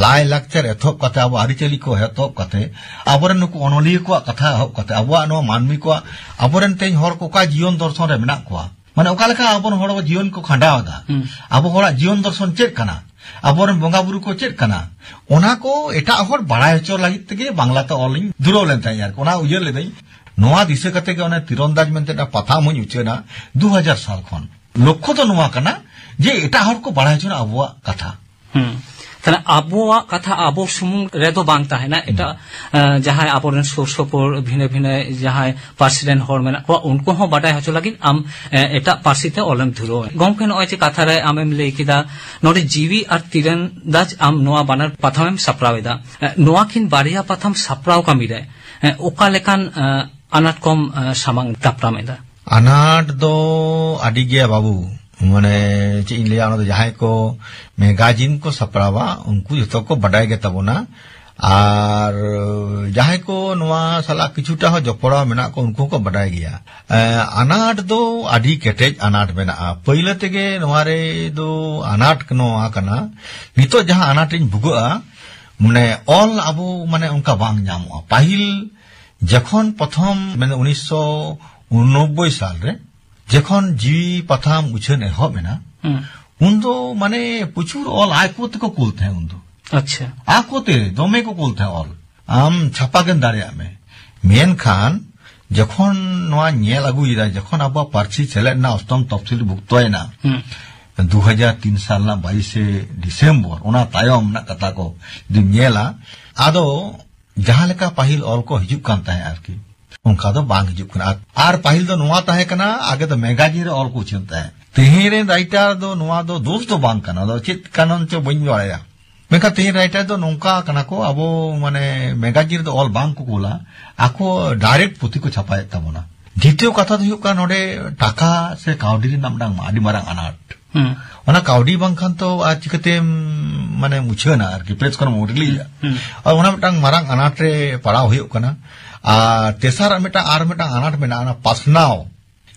ᱞᱟᱭ ᱞᱟᱠᱪᱟᱨ ᱮᱛᱚᱦᱚᱵ ᱠᱟᱛᱮ, ᱟᱵᱚ ᱟᱹᱨᱤᱪᱟᱹᱞᱤ ᱠᱚ ᱮᱛᱚᱦᱚᱵ ᱠᱟᱛᱮ, ᱟᱵᱚᱨᱮᱱ ᱱᱩᱠᱩ ᱚᱱᱚᱞᱤᱭᱟᱹ ᱠᱚᱣᱟᱜ ᱠᱟᱛᱷᱟ ᱮᱦᱚᱵ ᱠᱟᱛᱮ, ᱟᱵᱚᱣᱟᱜ ᱱᱚᱣᱟ ᱢᱟᱹᱱᱢᱤ ᱠᱚᱣᱟᱜ, ᱟᱵᱚᱨᱮᱱ ᱛᱮᱦᱮᱧ ᱦᱚᱲ ᱠᱚ ᱚᱠᱟ ᱡᱤᱭᱚᱱ ᱫᱚᱨᱥᱚᱱ ᱨᱮ ᱢᱮᱱᱟᱜ ᱠᱚᱣᱟ, ᱢᱟᱱᱮ ᱚᱠᱟ ᱞᱮᱠᱟ ᱟᱵᱚᱨᱮᱱ ᱦᱚᱲ ᱡᱤᱭᱚᱱ ᱠᱚ ᱠᱷᱟᱸᱰᱟᱣ ᱮᱫᱟ, ᱦᱩᱸ᱾ ᱟᱵᱚ ᱦᱚᱲᱟᱜ ᱡᱤᱭᱚᱱ ᱫᱚᱨᱥᱚᱱ ᱪᱮᱫ ᱠᱟᱱᱟ, ᱟᱵᱚᱨᱮᱱ ᱵᱚᱸᱜᱟ ᱵᱩᱨᱩ ᱠᱚ ᱪᱮᱫ ᱠᱟᱱᱟ, ᱚᱱᱟ ᱠᱚ ᱮᱴᱟᱜ ᱦᱚᱲ ᱵᱟᱲᱟᱭ ᱦᱚᱪᱚ ᱞᱟᱹᱜᱤᱫ ᱛᱮᱜᱮ ᱵᱟᱝᱞᱟ ᱛᱮ ᱚᱞᱤᱧ ᱫᱷᱩᱨᱟᱹᱣ ᱞᱮᱱ ᱛᱟᱦᱮᱸᱫ ᱟᱨᱠᱤ᱾ ᱚᱱᱟ ᱩᱭᱦᱟᱹᱨ ᱞᱮᱫᱟᱹᱧ, ᱱᱚᱣᱟ ᱫᱤᱥᱟᱹ ᱠᱟᱛᱮ ᱜᱮ ᱚᱱᱮ ᱛᱤᱨᱚᱱᱫᱟᱡᱽ ᱢᱮᱱᱛᱮ ᱢᱤᱫᱴᱟᱝ ᱯᱟᱛᱷᱟᱢ ᱦᱚᱸᱧ ᱩᱪᱷᱟᱹᱱᱟ ᱫᱩ ᱦᱟᱡᱟᱨ ᱥᱟᱞ ᱠᱷᱚᱱ᱾ ᱞᱚᱠᱠᱷᱚ ᱫᱚ ᱱᱚᱣᱟ ᱠᱟᱱᱟ ᱡᱮ ᱮᱴᱟᱜ ᱦᱚᱲ ᱠᱚ ᱵᱟᱲᱟᱭ ᱦᱚᱪᱚᱱᱟ ᱟᱵᱚᱣᱟᱜ ᱠᱟᱛᱷᱟ᱾ ᱦᱩᱸ᱾ ᱛᱟᱦᱞᱮ ᱟᱵᱚᱣᱟᱜ ᱠᱟᱛᱷᱟ ᱟᱵᱚ ᱥᱩᱢᱩᱝ ᱨᱮᱫᱚ ᱵᱟᱝ ᱛᱟᱦᱮᱱᱟ, ᱮᱴᱟᱜ, ᱮ, ᱡᱟᱦᱟᱸᱭ ᱟᱵᱚᱨᱮᱱ ᱥᱩᱨ ᱥᱩᱯᱩᱨ ᱵᱷᱤᱱᱟᱹ ᱵᱷᱤᱱᱟᱹ ᱡᱟᱦᱟᱸᱭ ᱯᱟᱹᱨᱥᱤ ᱨᱮᱱ ᱦᱚᱲ ᱢᱮᱱᱟᱜ ᱠᱚᱣᱟ, ᱩᱱᱠᱩ ᱦᱚᱸ ᱵᱟᱰᱟᱭ ᱦᱚᱪᱚ ᱞᱟᱹᱜᱤᱫ ᱟᱢ, ᱮ, ᱮᱴᱟᱜ ᱯᱟᱹᱨᱥᱤ ᱛᱮ ᱚᱞᱮᱢ ᱫᱷᱩᱨᱟᱹᱣ᱾ ᱜᱚᱢᱠᱮ, ᱱᱚᱜᱼᱚᱭ ᱡᱮ ᱠᱟᱛᱷᱟ ᱨᱮ ᱟᱢᱮᱢ ᱞᱟᱹᱭ ᱠᱮᱫᱟ, ᱱᱚᱰᱮ ᱡᱤᱣᱤ ᱟᱨ ᱛᱤᱨᱚᱱᱫᱟᱡᱽ ᱟᱢ ᱱᱚᱣᱟ ᱵᱟᱱᱟᱨ ᱯᱟᱛᱷᱟᱢᱮᱢ ᱥᱟᱯᱲᱟᱣ ᱮᱫᱟ, ᱮ, ᱱᱚᱣᱟ ᱠᱤᱱ ᱵᱟᱨᱭᱟ ᱯᱟᱛᱷᱟᱢ ᱥᱟᱯᱲᱟᱣ ᱠᱟᱹᱢᱤ ᱨᱮ, ᱮ, ᱚᱠᱟ ᱞᱮᱠᱟᱱ, ᱮ, ᱟᱱᱟᱴ ᱠᱚᱢ, ᱮ, ᱥᱟᱢᱟᱝ ᱫᱟᱯᱨᱟᱢ ᱮᱫᱟ? ᱟᱱᱟᱴ ᱫᱚ ᱟᱹᱰᱤ ᱜᱮᱭᱟ ᱵᱟᱹᱵᱩ, ᱢᱟᱱᱮ ᱪᱮᱫ ᱤᱧ ᱞᱟᱹᱭᱟ, ᱚᱱᱟ ᱫᱚ ᱡᱟᱦᱟᱸᱭ ᱠᱚ ᱢᱮᱜᱟᱡᱤᱱ ᱠᱚ ᱥᱟᱯᱲᱟᱣᱟ ᱩᱱᱠᱩ ᱡᱚᱛᱚ ᱠᱚ ᱵᱟᱰᱟᱭ ᱜᱮ ᱛᱟᱵᱚᱱᱟ, ᱟᱨ ᱡᱟᱦᱟᱸᱭ ᱠᱚ ᱱᱚᱣᱟ ᱥᱟᱞᱟᱜ ᱠᱤᱪᱷᱩᱴᱟ ᱦᱚᱸ ᱡᱚᱯᱲᱟᱣ ᱢᱮᱱᱟᱜ ᱠᱚ ᱩᱱᱠᱩ ᱦᱚᱸᱠᱚ ᱵᱟᱰᱟᱭ ᱜᱮᱭᱟ᱾ ᱮ, ᱟᱱᱟᱴ ᱫᱚ ᱟᱹᱰᱤ ᱠᱮᱴᱮᱡ ᱟᱱᱟᱴ ᱢᱮᱱᱟᱜᱼᱟ᱾ ᱯᱟᱹᱭᱞᱟᱹ ᱛᱮᱜᱮ ᱱᱚᱣᱟ ᱨᱮ ᱫᱚ ᱟᱱᱟᱴ ᱱᱚᱣᱟ ᱠᱟᱱᱟ, ᱱᱤᱛᱚᱜ ᱡᱟᱦᱟᱸ ᱟᱱᱟᱴ ᱤᱧ ᱵᱷᱩᱜᱟᱹᱜᱼᱟ, ᱢᱟᱱᱮ ᱚᱞ ᱟᱵᱚ ᱢᱟᱱᱮ ᱚᱱᱠᱟ ᱵᱟᱝ ᱧᱟᱢᱚᱜᱼᱟ᱾ ᱯᱟᱹᱦᱤᱞ ᱡᱚᱠᱷᱚᱱ ᱯᱨᱚᱛᱷᱚᱢ ᱢᱟᱱᱮ ᱩᱱᱤᱥᱥᱚ ᱩᱱᱱᱚᱵᱵᱳᱭ ᱥᱟᱞ ᱨᱮ ᱡᱚᱠᱷᱚᱱ ᱡᱤᱣᱤ ᱯᱟᱛᱷᱟᱢ ᱩᱪᱷᱟᱹᱱ ᱮᱦᱚᱵ ᱮᱱᱟ, ᱦᱩᱸ᱾ ᱩᱱ ᱫᱚ ᱢᱟᱱᱮ ᱯᱨᱚᱪᱩᱨ ᱚᱞ ᱟᱠᱚ ᱛᱮᱠᱚ ᱠᱩᱞ ᱛᱟᱦᱮᱸᱫ ᱩᱱ ᱫᱚ᱾ ᱟᱪᱪᱷᱟ᱾ ᱟᱠᱚ ᱛᱮ ᱫᱚᱢᱮ ᱠᱚ ᱠᱩᱞ ᱛᱟᱦᱮᱸᱫ ᱚᱞ᱾ ᱟᱢ ᱪᱷᱟᱯᱟ ᱜᱮᱢ ᱫᱟᱲᱮᱭᱟᱜ ᱢᱮ᱾ ᱢᱮᱱᱠᱷᱟᱱ ᱡᱚᱠᱷᱚᱱ ᱱᱚᱣᱟ ᱧᱮᱞ ᱟᱹᱜᱩᱭᱮᱫᱟ, ᱡᱚᱠᱷᱚᱱ ᱟᱵᱚᱣᱟᱜ ᱯᱟᱹᱨᱥᱤ ᱥᱮᱞᱮᱫ ᱮᱱᱟ, ᱚᱥᱴᱚᱢ ᱛᱚᱯᱥᱤᱞ ᱵᱷᱩᱠᱛᱚᱭᱮᱱᱟ, ᱦᱩᱸ᱾ ᱫᱩ ᱦᱟᱡᱟᱨ ᱛᱤᱱ ᱥᱟᱞ ᱨᱮᱱᱟᱜ ᱵᱟᱭᱤᱥᱮ ᱰᱤᱥᱮᱢᱵᱚᱨ, ᱚᱱᱟ ᱛᱟᱭᱚᱢ ᱨᱮᱱᱟᱜ ᱠᱟᱛᱷᱟ ᱠᱚ ᱡᱩᱫᱤᱢ ᱧᱮᱞᱟ, ᱟᱫᱚ ᱡᱟᱦᱟᱸ ᱞᱮᱠᱟ ᱯᱟᱹᱦᱤᱞ ᱚᱞ ᱠᱚ ᱦᱤᱡᱩᱜ ᱠᱟᱱ ᱛᱟᱦᱮᱸᱫ ᱟᱨᱠᱤ, ᱚᱱᱠᱟ ᱫᱚ ᱵᱟᱝ ᱦᱤᱡᱩᱜ ᱠᱟᱱᱟ᱾ ᱟᱨ, ᱟᱨ ᱯᱟᱹᱦᱤᱞ ᱫᱚ ᱱᱚᱣᱟ ᱛᱟᱦᱮᱸ ᱠᱟᱱᱟ, ᱟᱜᱮ ᱫᱚ ᱢᱮᱜᱟᱡᱤᱱ ᱨᱮ ᱚᱞ ᱠᱚ ᱩᱪᱷᱟᱹᱱ ᱛᱟᱦᱮᱸᱫ᱾ ᱛᱮᱦᱮᱧ ᱨᱮᱱ ᱨᱟᱭᱴᱟᱨ ᱫᱚ ᱱᱚᱣᱟ ᱫᱚ ᱫᱳᱥ ᱫᱚ ᱵᱟᱝ ᱠᱟᱱᱟ, ᱟᱫᱚ ᱪᱮᱫ ᱠᱟᱨᱚᱱ ᱪᱚ ᱵᱟᱹᱧ ᱵᱟᱲᱟᱭᱟ᱾ ᱢᱮᱱᱠᱷᱟᱱ ᱛᱮᱦᱮᱧ ᱨᱟᱭᱴᱟᱨ ᱫᱚ ᱱᱚᱝᱠᱟ ᱠᱟᱱᱟ ᱠᱚ, ᱟᱵᱚ ᱢᱟᱱᱮ ᱢᱮᱜᱟᱡᱤᱱ ᱨᱮᱫᱚ ᱚᱞ ᱵᱟᱝ ᱠᱚ ᱠᱩᱞᱟ, ᱟᱠᱚ ᱰᱟᱭᱨᱮᱠᱴ ᱯᱩᱛᱷᱤ ᱠᱚ ᱪᱷᱟᱯᱟᱭᱮᱫ ᱛᱟᱵᱚᱱᱟ᱾ ᱫᱤᱛᱤᱭᱚ ᱠᱟᱛᱷᱟ ᱫᱚ ᱦᱩᱭᱩᱜ ᱠᱟᱱᱟ, ᱱᱚᱰᱮ ᱴᱟᱠᱟ ᱥᱮ ᱠᱟᱹᱣᱰᱤ ᱨᱮᱱᱟᱜ ᱢᱤᱫᱴᱟᱝ ᱟᱹᱰᱤ ᱢᱟᱨᱟᱝ ᱟᱱᱟᱴ᱾ ᱦᱩᱸ᱾ ᱚᱱᱟ ᱠᱟᱹᱣᱰᱤ ᱵᱟᱝᱠᱷᱟᱱ ᱛᱚ ᱟᱨ ᱪᱤᱠᱟᱹᱛᱮᱢ, ᱢᱟᱱᱮ, ᱢᱩᱪᱷᱟᱹᱱᱟ ᱟᱨᱠᱤ, ᱯᱨᱮᱥ ᱠᱷᱚᱱᱮᱢ ᱨᱤᱞᱤᱡᱟ᱾ ᱦᱩᱸ᱾ ᱟᱨ ᱚᱱᱟ ᱢᱤᱫᱴᱟᱝ ᱢᱟᱨᱟᱝ ᱟᱱᱟᱴ ᱨᱮ ᱯᱟᱲᱟᱣ ᱦᱩᱭᱩᱜ ᱠᱟᱱᱟ᱾ ᱟᱨ ᱛᱮᱥᱟᱨ ᱢᱤᱫᱴᱟᱝ, ᱟᱨ ᱢᱤᱫᱴᱟᱝ ᱟᱱᱟᱴ ᱢᱮᱱᱟᱜᱼᱟ, ᱚᱱᱟ ᱯᱟᱥᱱᱟᱣ᱾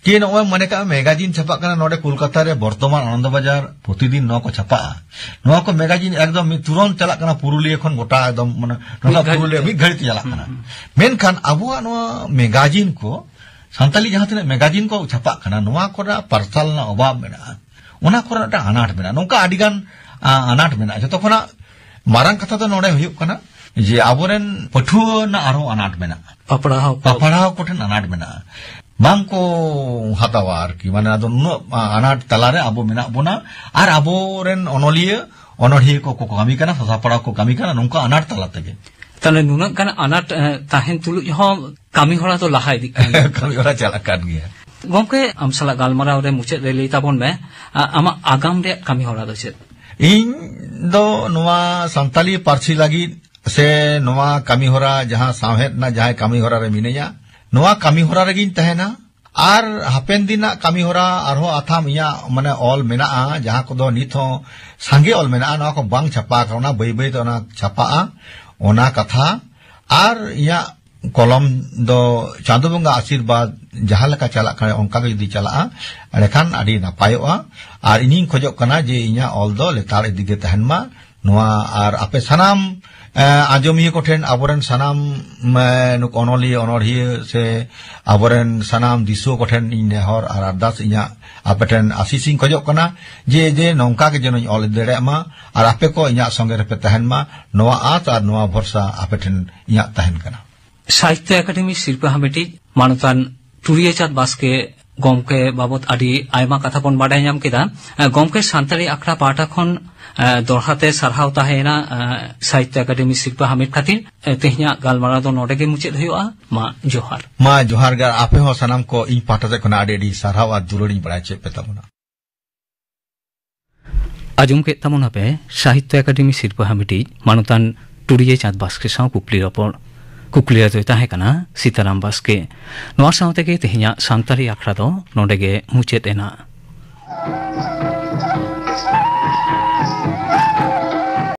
ᱡᱮ ᱱᱚᱜᱼᱚᱭ ᱢᱚᱱᱮ ᱠᱟᱜ ᱢᱮ, ᱢᱮᱜᱟᱡᱤᱱ ᱪᱷᱟᱯᱟᱜ ᱠᱟᱱᱟ ᱱᱚᱰᱮ ᱠᱳᱞᱠᱟᱛᱟ ᱨᱮ ᱵᱚᱨᱛᱚᱢᱟᱱ ᱟᱱᱚᱱᱫᱚ ᱵᱟᱡᱟᱨ, ᱯᱨᱚᱛᱤᱫᱤᱱ ᱱᱚᱣᱟ ᱠᱚ ᱪᱷᱟᱯᱟᱜᱼᱟ᱾ ᱱᱚᱣᱟ ᱠᱚ ᱢᱮᱜᱟᱡᱤᱱ ᱮᱠᱫᱚᱢ ᱢᱤᱫ ᱛᱩᱨᱚᱱᱛ ᱪᱟᱞᱟᱜ ᱠᱟᱱᱟ ᱯᱩᱨᱩᱞᱤᱭᱟᱹ ᱠᱷᱚᱱ ᱜᱚᱴᱟ ᱮᱠᱫᱚᱢ, ᱢᱟᱱᱮ, ᱱᱚᱣᱟ ᱢᱤᱫ ᱜᱷᱟᱹᱲᱤᱡ ᱯᱩᱨᱩᱞᱤᱭᱟᱹ ᱛᱮ᱾ ᱢᱤᱫ ᱜᱷᱟᱹᱲᱤᱡ ᱛᱮ ᱪᱟᱞᱟᱜ ᱠᱟᱱᱟ᱾ ᱦᱩᱸ, ᱦᱩᱸ᱾ ᱢᱮᱱᱠᱷᱟᱱ ᱟᱵᱚᱣᱟᱜ ᱱᱚᱣᱟ ᱢᱮᱜᱟᱡᱤᱱ ᱠᱚ, ᱥᱟᱱᱛᱟᱞᱤ ᱡᱟᱦᱟᱸ ᱛᱤᱱᱟᱹᱜ ᱢᱮᱜᱟᱡᱤᱱ ᱠᱚ ᱪᱷᱟᱯᱟᱜ ᱠᱟᱱᱟ, ᱱᱚᱣᱟ ᱠᱚᱨᱮᱱᱟᱜ ᱯᱟᱨᱥᱟᱞ ᱨᱮᱱᱟᱜ ᱚᱵᱷᱟᱵᱽ ᱢᱮᱱᱟᱜᱼᱟ, ᱚᱱᱟ ᱠᱚᱨᱮ ᱢᱤᱫᱴᱟᱝ ᱟᱱᱟᱴ ᱢᱮᱱᱟᱜᱼᱟ᱾ ᱱᱚᱝᱠᱟ ᱟᱹᱰᱤᱜᱟᱱ, ᱟ, ᱟᱱᱟᱴ ᱢᱮᱱᱟᱜᱼᱟ᱾ ᱡᱚᱛᱚ ᱠᱷᱚᱱᱟᱜ ᱢᱟᱨᱟᱝ ᱠᱟᱛᱷᱟ ᱫᱚ ᱱᱚᱰᱮ ᱦᱩᱭᱩᱜ ᱠᱟᱱᱟ ᱡᱮ ᱟᱵᱚᱨᱮᱱ ᱯᱟᱹᱴᱷᱩᱣᱟᱹ ᱨᱮᱱᱟᱜ ᱟᱨᱦᱚᱸ ᱟᱱᱟᱴ ᱢᱮᱱᱟᱜᱼᱟ᱾ ᱯᱟᱯᱲᱟᱣ ᱠᱚ᱾ ᱯᱟᱯᱲᱟᱣ ᱠᱚᱴᱷᱮᱱ ᱟᱱᱟᱴ ᱢᱮᱱᱟᱜᱼᱟ, ᱵᱟᱝ ᱠᱚ ᱦᱟᱛᱟᱣᱟ ᱟᱨᱠᱤ᱾ ᱢᱟᱱᱮ, ᱟᱫᱚ ᱱᱩᱱᱟᱹᱜ, ᱟ, ᱟᱱᱟᱴ ᱛᱟᱞᱟᱨᱮ ᱟᱵᱚ ᱢᱮᱱᱟᱜ ᱵᱚᱱᱟ, ᱟᱨ ᱟᱵᱚᱨᱮᱱ ᱚᱱᱚᱞᱤᱭᱟᱹ, ᱚᱱᱚᱲᱦᱤᱭᱟᱹ ᱠᱚ, ᱠᱚ ᱠᱟᱹᱢᱤ ᱠᱟᱱᱟ, ᱥᱟᱥᱟᱯᱲᱟᱣ ᱠᱚ ᱠᱟᱹᱢᱤ ᱠᱟᱱᱟ, ᱱᱚᱝᱠᱟ ᱟᱱᱟᱴ ᱛᱟᱞᱟ ᱛᱮᱜᱮ᱾ ᱛᱟᱦᱞᱮ ᱱᱩᱱᱟᱹᱜ ᱜᱟᱱ ᱟᱱᱟᱴ, ᱮ, ᱛᱟᱦᱮᱱ ᱛᱩᱞᱩᱡ ᱦᱚᱸ ᱠᱟᱹᱢᱤ ᱦᱚᱨᱟ ᱫᱚ ᱞᱟᱦᱟ ᱤᱫᱤᱜ ᱠᱟᱱ ᱜᱮᱭᱟ᱾ ᱠᱟᱹᱢᱤ ᱦᱚᱨᱟ ᱪᱟᱞᱟᱜ ᱠᱟᱱ ᱜᱮᱭᱟ᱾ ᱜᱚᱢᱠᱮ, ᱟᱢ ᱥᱟᱞᱟᱜ ᱜᱟᱞᱢᱟᱨᱟᱣ ᱨᱮ ᱢᱩᱪᱟᱹᱫ ᱨᱮ ᱞᱟᱹᱭ ᱛᱟᱵᱚᱱ ᱢᱮ, ᱟ-, ᱟᱢᱟᱜ ᱟᱜᱟᱢ ᱨᱮᱭᱟᱜ ᱠᱟᱹᱢᱤ ᱦᱚᱨᱟ ᱫᱚ ᱪᱮᱫ? ᱤᱧ ᱫᱚ ᱱᱚᱣᱟ ᱥᱟᱱᱛᱟᱞᱤ ᱯᱟᱹᱨᱥᱤ ᱞᱟᱹᱜᱤᱫ ᱥᱮ ᱱᱚᱣᱟ ᱠᱟᱹᱢᱤ ᱦᱚᱨᱟ, ᱡᱟᱦᱟᱸ ᱥᱟᱶᱦᱮᱫ ᱨᱮᱱᱟᱜ ᱡᱟᱦᱟᱸ ᱠᱟᱹᱢᱤ ᱦᱚᱨᱟ ᱨᱮ ᱢᱤᱱᱟᱹᱧᱟ, ᱱᱚᱣᱟ ᱠᱟᱹᱢᱤ ᱦᱚᱨᱟ ᱨᱮᱜᱤᱧ ᱛᱟᱦᱮᱱᱟ᱾ ᱟᱨ ᱦᱟᱯᱮᱱ ᱫᱤᱱᱟᱜ ᱠᱟᱹᱢᱤ ᱦᱚᱨᱟ ᱟᱨᱦᱚᱸ ᱟᱛᱷᱟᱢ ᱤᱧᱟᱹᱜ, ᱢᱟᱱᱮ, ᱚᱞ ᱢᱮᱱᱟᱜᱼᱟ, ᱡᱟᱦᱟᱸ ᱠᱚᱫᱚ ᱱᱤᱛ ᱦᱚᱸ ᱥᱟᱸᱜᱮ ᱚᱞ ᱢᱮᱱᱟᱜᱼᱟ, ᱱᱚᱣᱟ ᱠᱚ ᱵᱟᱝ ᱪᱷᱟᱯᱟ ᱟᱠᱟᱱᱟ, ᱚᱱᱟ ᱵᱟᱹᱭ ᱵᱟᱹᱭ ᱛᱮ ᱚᱱᱟ ᱪᱷᱟᱯᱟᱜᱼᱟ, ᱚᱱᱟ ᱠᱟᱛᱷᱟ᱾ ᱟᱨ ᱤᱧᱟᱹᱜ ᱠᱚᱞᱚᱢ ᱫᱚ ᱪᱟᱸᱫᱚ ᱵᱚᱸᱜᱟ ᱟᱥᱤᱨᱵᱟᱫᱽ ᱡᱟᱦᱟᱸ ᱞᱮᱠᱟ ᱪᱟᱞᱟᱜ ᱠᱟᱱᱟ, ᱚᱱᱠᱟ ᱜᱮ ᱡᱩᱫᱤ ᱪᱟᱞᱟᱜᱼᱟ, ᱮᱸᱰᱮᱠᱷᱟᱱ ᱟᱹᱰᱤ ᱱᱟᱯᱟᱭᱚᱜᱼᱟ᱾ ᱟᱨ ᱤᱧᱤᱧ ᱠᱷᱚᱡᱚᱜ ᱠᱟᱱᱟ ᱡᱮ ᱤᱧᱟᱹᱜ ᱚᱞ ᱫᱚ ᱞᱮᱛᱟᱲ ᱤᱫᱤ ᱜᱮ ᱛᱟᱦᱮᱱ ᱢᱟ᱾ ᱱᱚᱣᱟ ᱟᱨ ᱟᱯᱮ ᱥᱟᱱᱟᱢ, ᱮ, ᱟᱸᱡᱚᱢᱤᱭᱟᱹ ᱠᱚᱴᱷᱮᱱ, ᱟᱵᱚᱨᱮᱱ ᱥᱟᱱᱟᱢ, ᱮ, ᱱᱩᱠᱩ ᱚᱱᱚᱞᱤᱭᱟᱹ, ᱚᱱᱚᱲᱦᱤᱭᱟᱹ ᱥᱮ ᱟᱵᱚᱨᱮᱱ ᱥᱟᱱᱟᱢ ᱫᱤᱥᱩᱣᱟᱹ ᱠᱚᱴᱷᱮᱱ ᱤᱧ ᱱᱮᱦᱚᱨ ᱟᱨ ᱟᱨᱫᱟᱥ, ᱤᱧᱟᱹᱜ ᱟᱯᱮ ᱴᱷᱮᱱ ᱟᱥᱤᱥ ᱤᱧ ᱠᱷᱚᱡᱚᱜ ᱠᱟᱱᱟ ᱡᱮ, ᱡᱮ ᱱᱚᱝᱠᱟ ᱜᱮ ᱡᱮᱱᱚᱧ ᱚᱞ ᱤᱫᱤ ᱫᱟᱲᱮᱭᱟᱜ ᱢᱟ ᱟᱨ ᱟᱯᱮ ᱠᱚ ᱤᱧᱟᱹᱜ ᱥᱚᱸᱜᱮ ᱨᱮᱯᱮ ᱛᱟᱦᱮᱱ ᱢᱟ, ᱱᱚᱣᱟ ᱟᱸᱥ ᱟᱨ ᱱᱚᱣᱟ ᱵᱷᱚᱨᱥᱟ ᱟᱯᱮ ᱴᱷᱮᱱ ᱤᱧᱟᱹᱜ ᱛᱟᱦᱮᱱ ᱠᱟᱱᱟ᱾ ᱥᱟᱦᱤᱛᱛᱚ ᱮᱠᱟᱰᱮᱢᱤ ᱥᱤᱨᱯᱟᱹ ᱦᱟᱢᱮᱴᱤᱡ ᱢᱟᱱᱚᱛᱟᱱ ᱴᱩᱨᱤᱭᱟᱹ ᱪᱟᱸᱫᱽ ᱵᱟᱥᱠᱮ ᱜᱚᱢᱠᱮ ᱵᱟᱵᱚᱛ ᱟᱹᱰᱤ ᱟᱭᱢᱟ ᱠᱟᱛᱷᱟ ᱵᱚᱱ ᱵᱟᱰᱟᱭ ᱧᱟᱢ ᱠᱮᱫᱟ᱾ ᱮ, ᱜᱚᱢᱠᱮ, ᱥᱟᱱᱛᱟᱲᱤ ᱟᱠᱷᱲᱟ ᱯᱟᱦᱴᱟ ᱠᱷᱚᱱ, ᱮ, ᱫᱚᱦᱲᱟ ᱛᱮ ᱥᱟᱨᱦᱟᱣ ᱛᱟᱦᱮᱸᱭᱮᱱᱟ, ᱮ, ᱥᱟᱦᱤᱛᱛᱚ ᱮᱠᱟᱰᱮᱢᱤ ᱥᱤᱨᱯᱟᱹ ᱦᱟᱢᱮᱴ ᱠᱷᱟᱹᱛᱤᱨ᱾ ᱮ, ᱛᱮᱦᱮᱧᱟᱜ ᱜᱟᱞᱢᱟᱨᱟᱣ ᱫᱚ ᱱᱚᱰᱮ ᱜᱮ ᱢᱩᱪᱟᱹᱫ ᱦᱩᱭᱩᱜᱼᱟ᱾ ᱢᱟ, ᱡᱚᱦᱟᱨ᱾ ᱢᱟ, ᱡᱚᱦᱟᱨ ᱜᱮ᱾ ᱟᱯᱮ ᱦᱚᱸ ᱥᱟᱱᱟᱢ ᱠᱚ ᱤᱧ ᱯᱟᱦᱴᱟ ᱥᱮᱫ ᱠᱷᱚᱱᱟᱜ ᱟᱹᱰᱤ ᱟᱹᱰᱤ ᱥᱟᱨᱦᱟᱣ ᱟᱨ ᱫᱩᱞᱟᱹᱲ ᱤᱧ ᱵᱟᱲᱟᱭ ᱦᱚᱪᱚᱭᱮᱫ ᱯᱮ ᱛᱟᱵᱚᱱᱟ᱾ ᱟᱸᱡᱚᱢ ᱠᱮᱫ ᱛᱟᱵᱚᱱᱟᱯᱮ ᱥᱟᱦᱤᱛᱛᱚ ᱮᱠᱟᱰᱮᱢᱤ ᱥᱤᱨᱯᱟᱹ ᱦᱟᱢᱮᱴᱤᱡ ᱢᱟᱱᱚᱛᱟᱱ ᱴᱩᱨᱤᱭᱟᱹ ᱪᱟᱸᱫᱽ ᱵᱟᱥᱠᱮ ᱥᱟᱶ ᱠᱩᱠᱞᱤ ᱨᱚᱯᱚᱲ᱾ ᱠᱩᱠᱞᱤ ᱨᱮᱫᱚᱭ ᱛᱟᱦᱮᱸ ᱠᱟᱱᱟ ᱥᱤᱛᱟᱨᱟᱢ ᱵᱟᱥᱠᱮ᱾ ᱱᱚᱣᱟ ᱥᱟᱶ ᱛᱮᱜᱮ ᱛᱮᱦᱮᱧᱟᱜ ᱥᱟᱱᱛᱟᱲᱤ ᱟᱠᱷᱲᱟ ᱫᱚ ᱱᱚᱰᱮ ᱜᱮ ᱢᱩᱪᱟᱹᱫ ᱮᱱᱟ᱾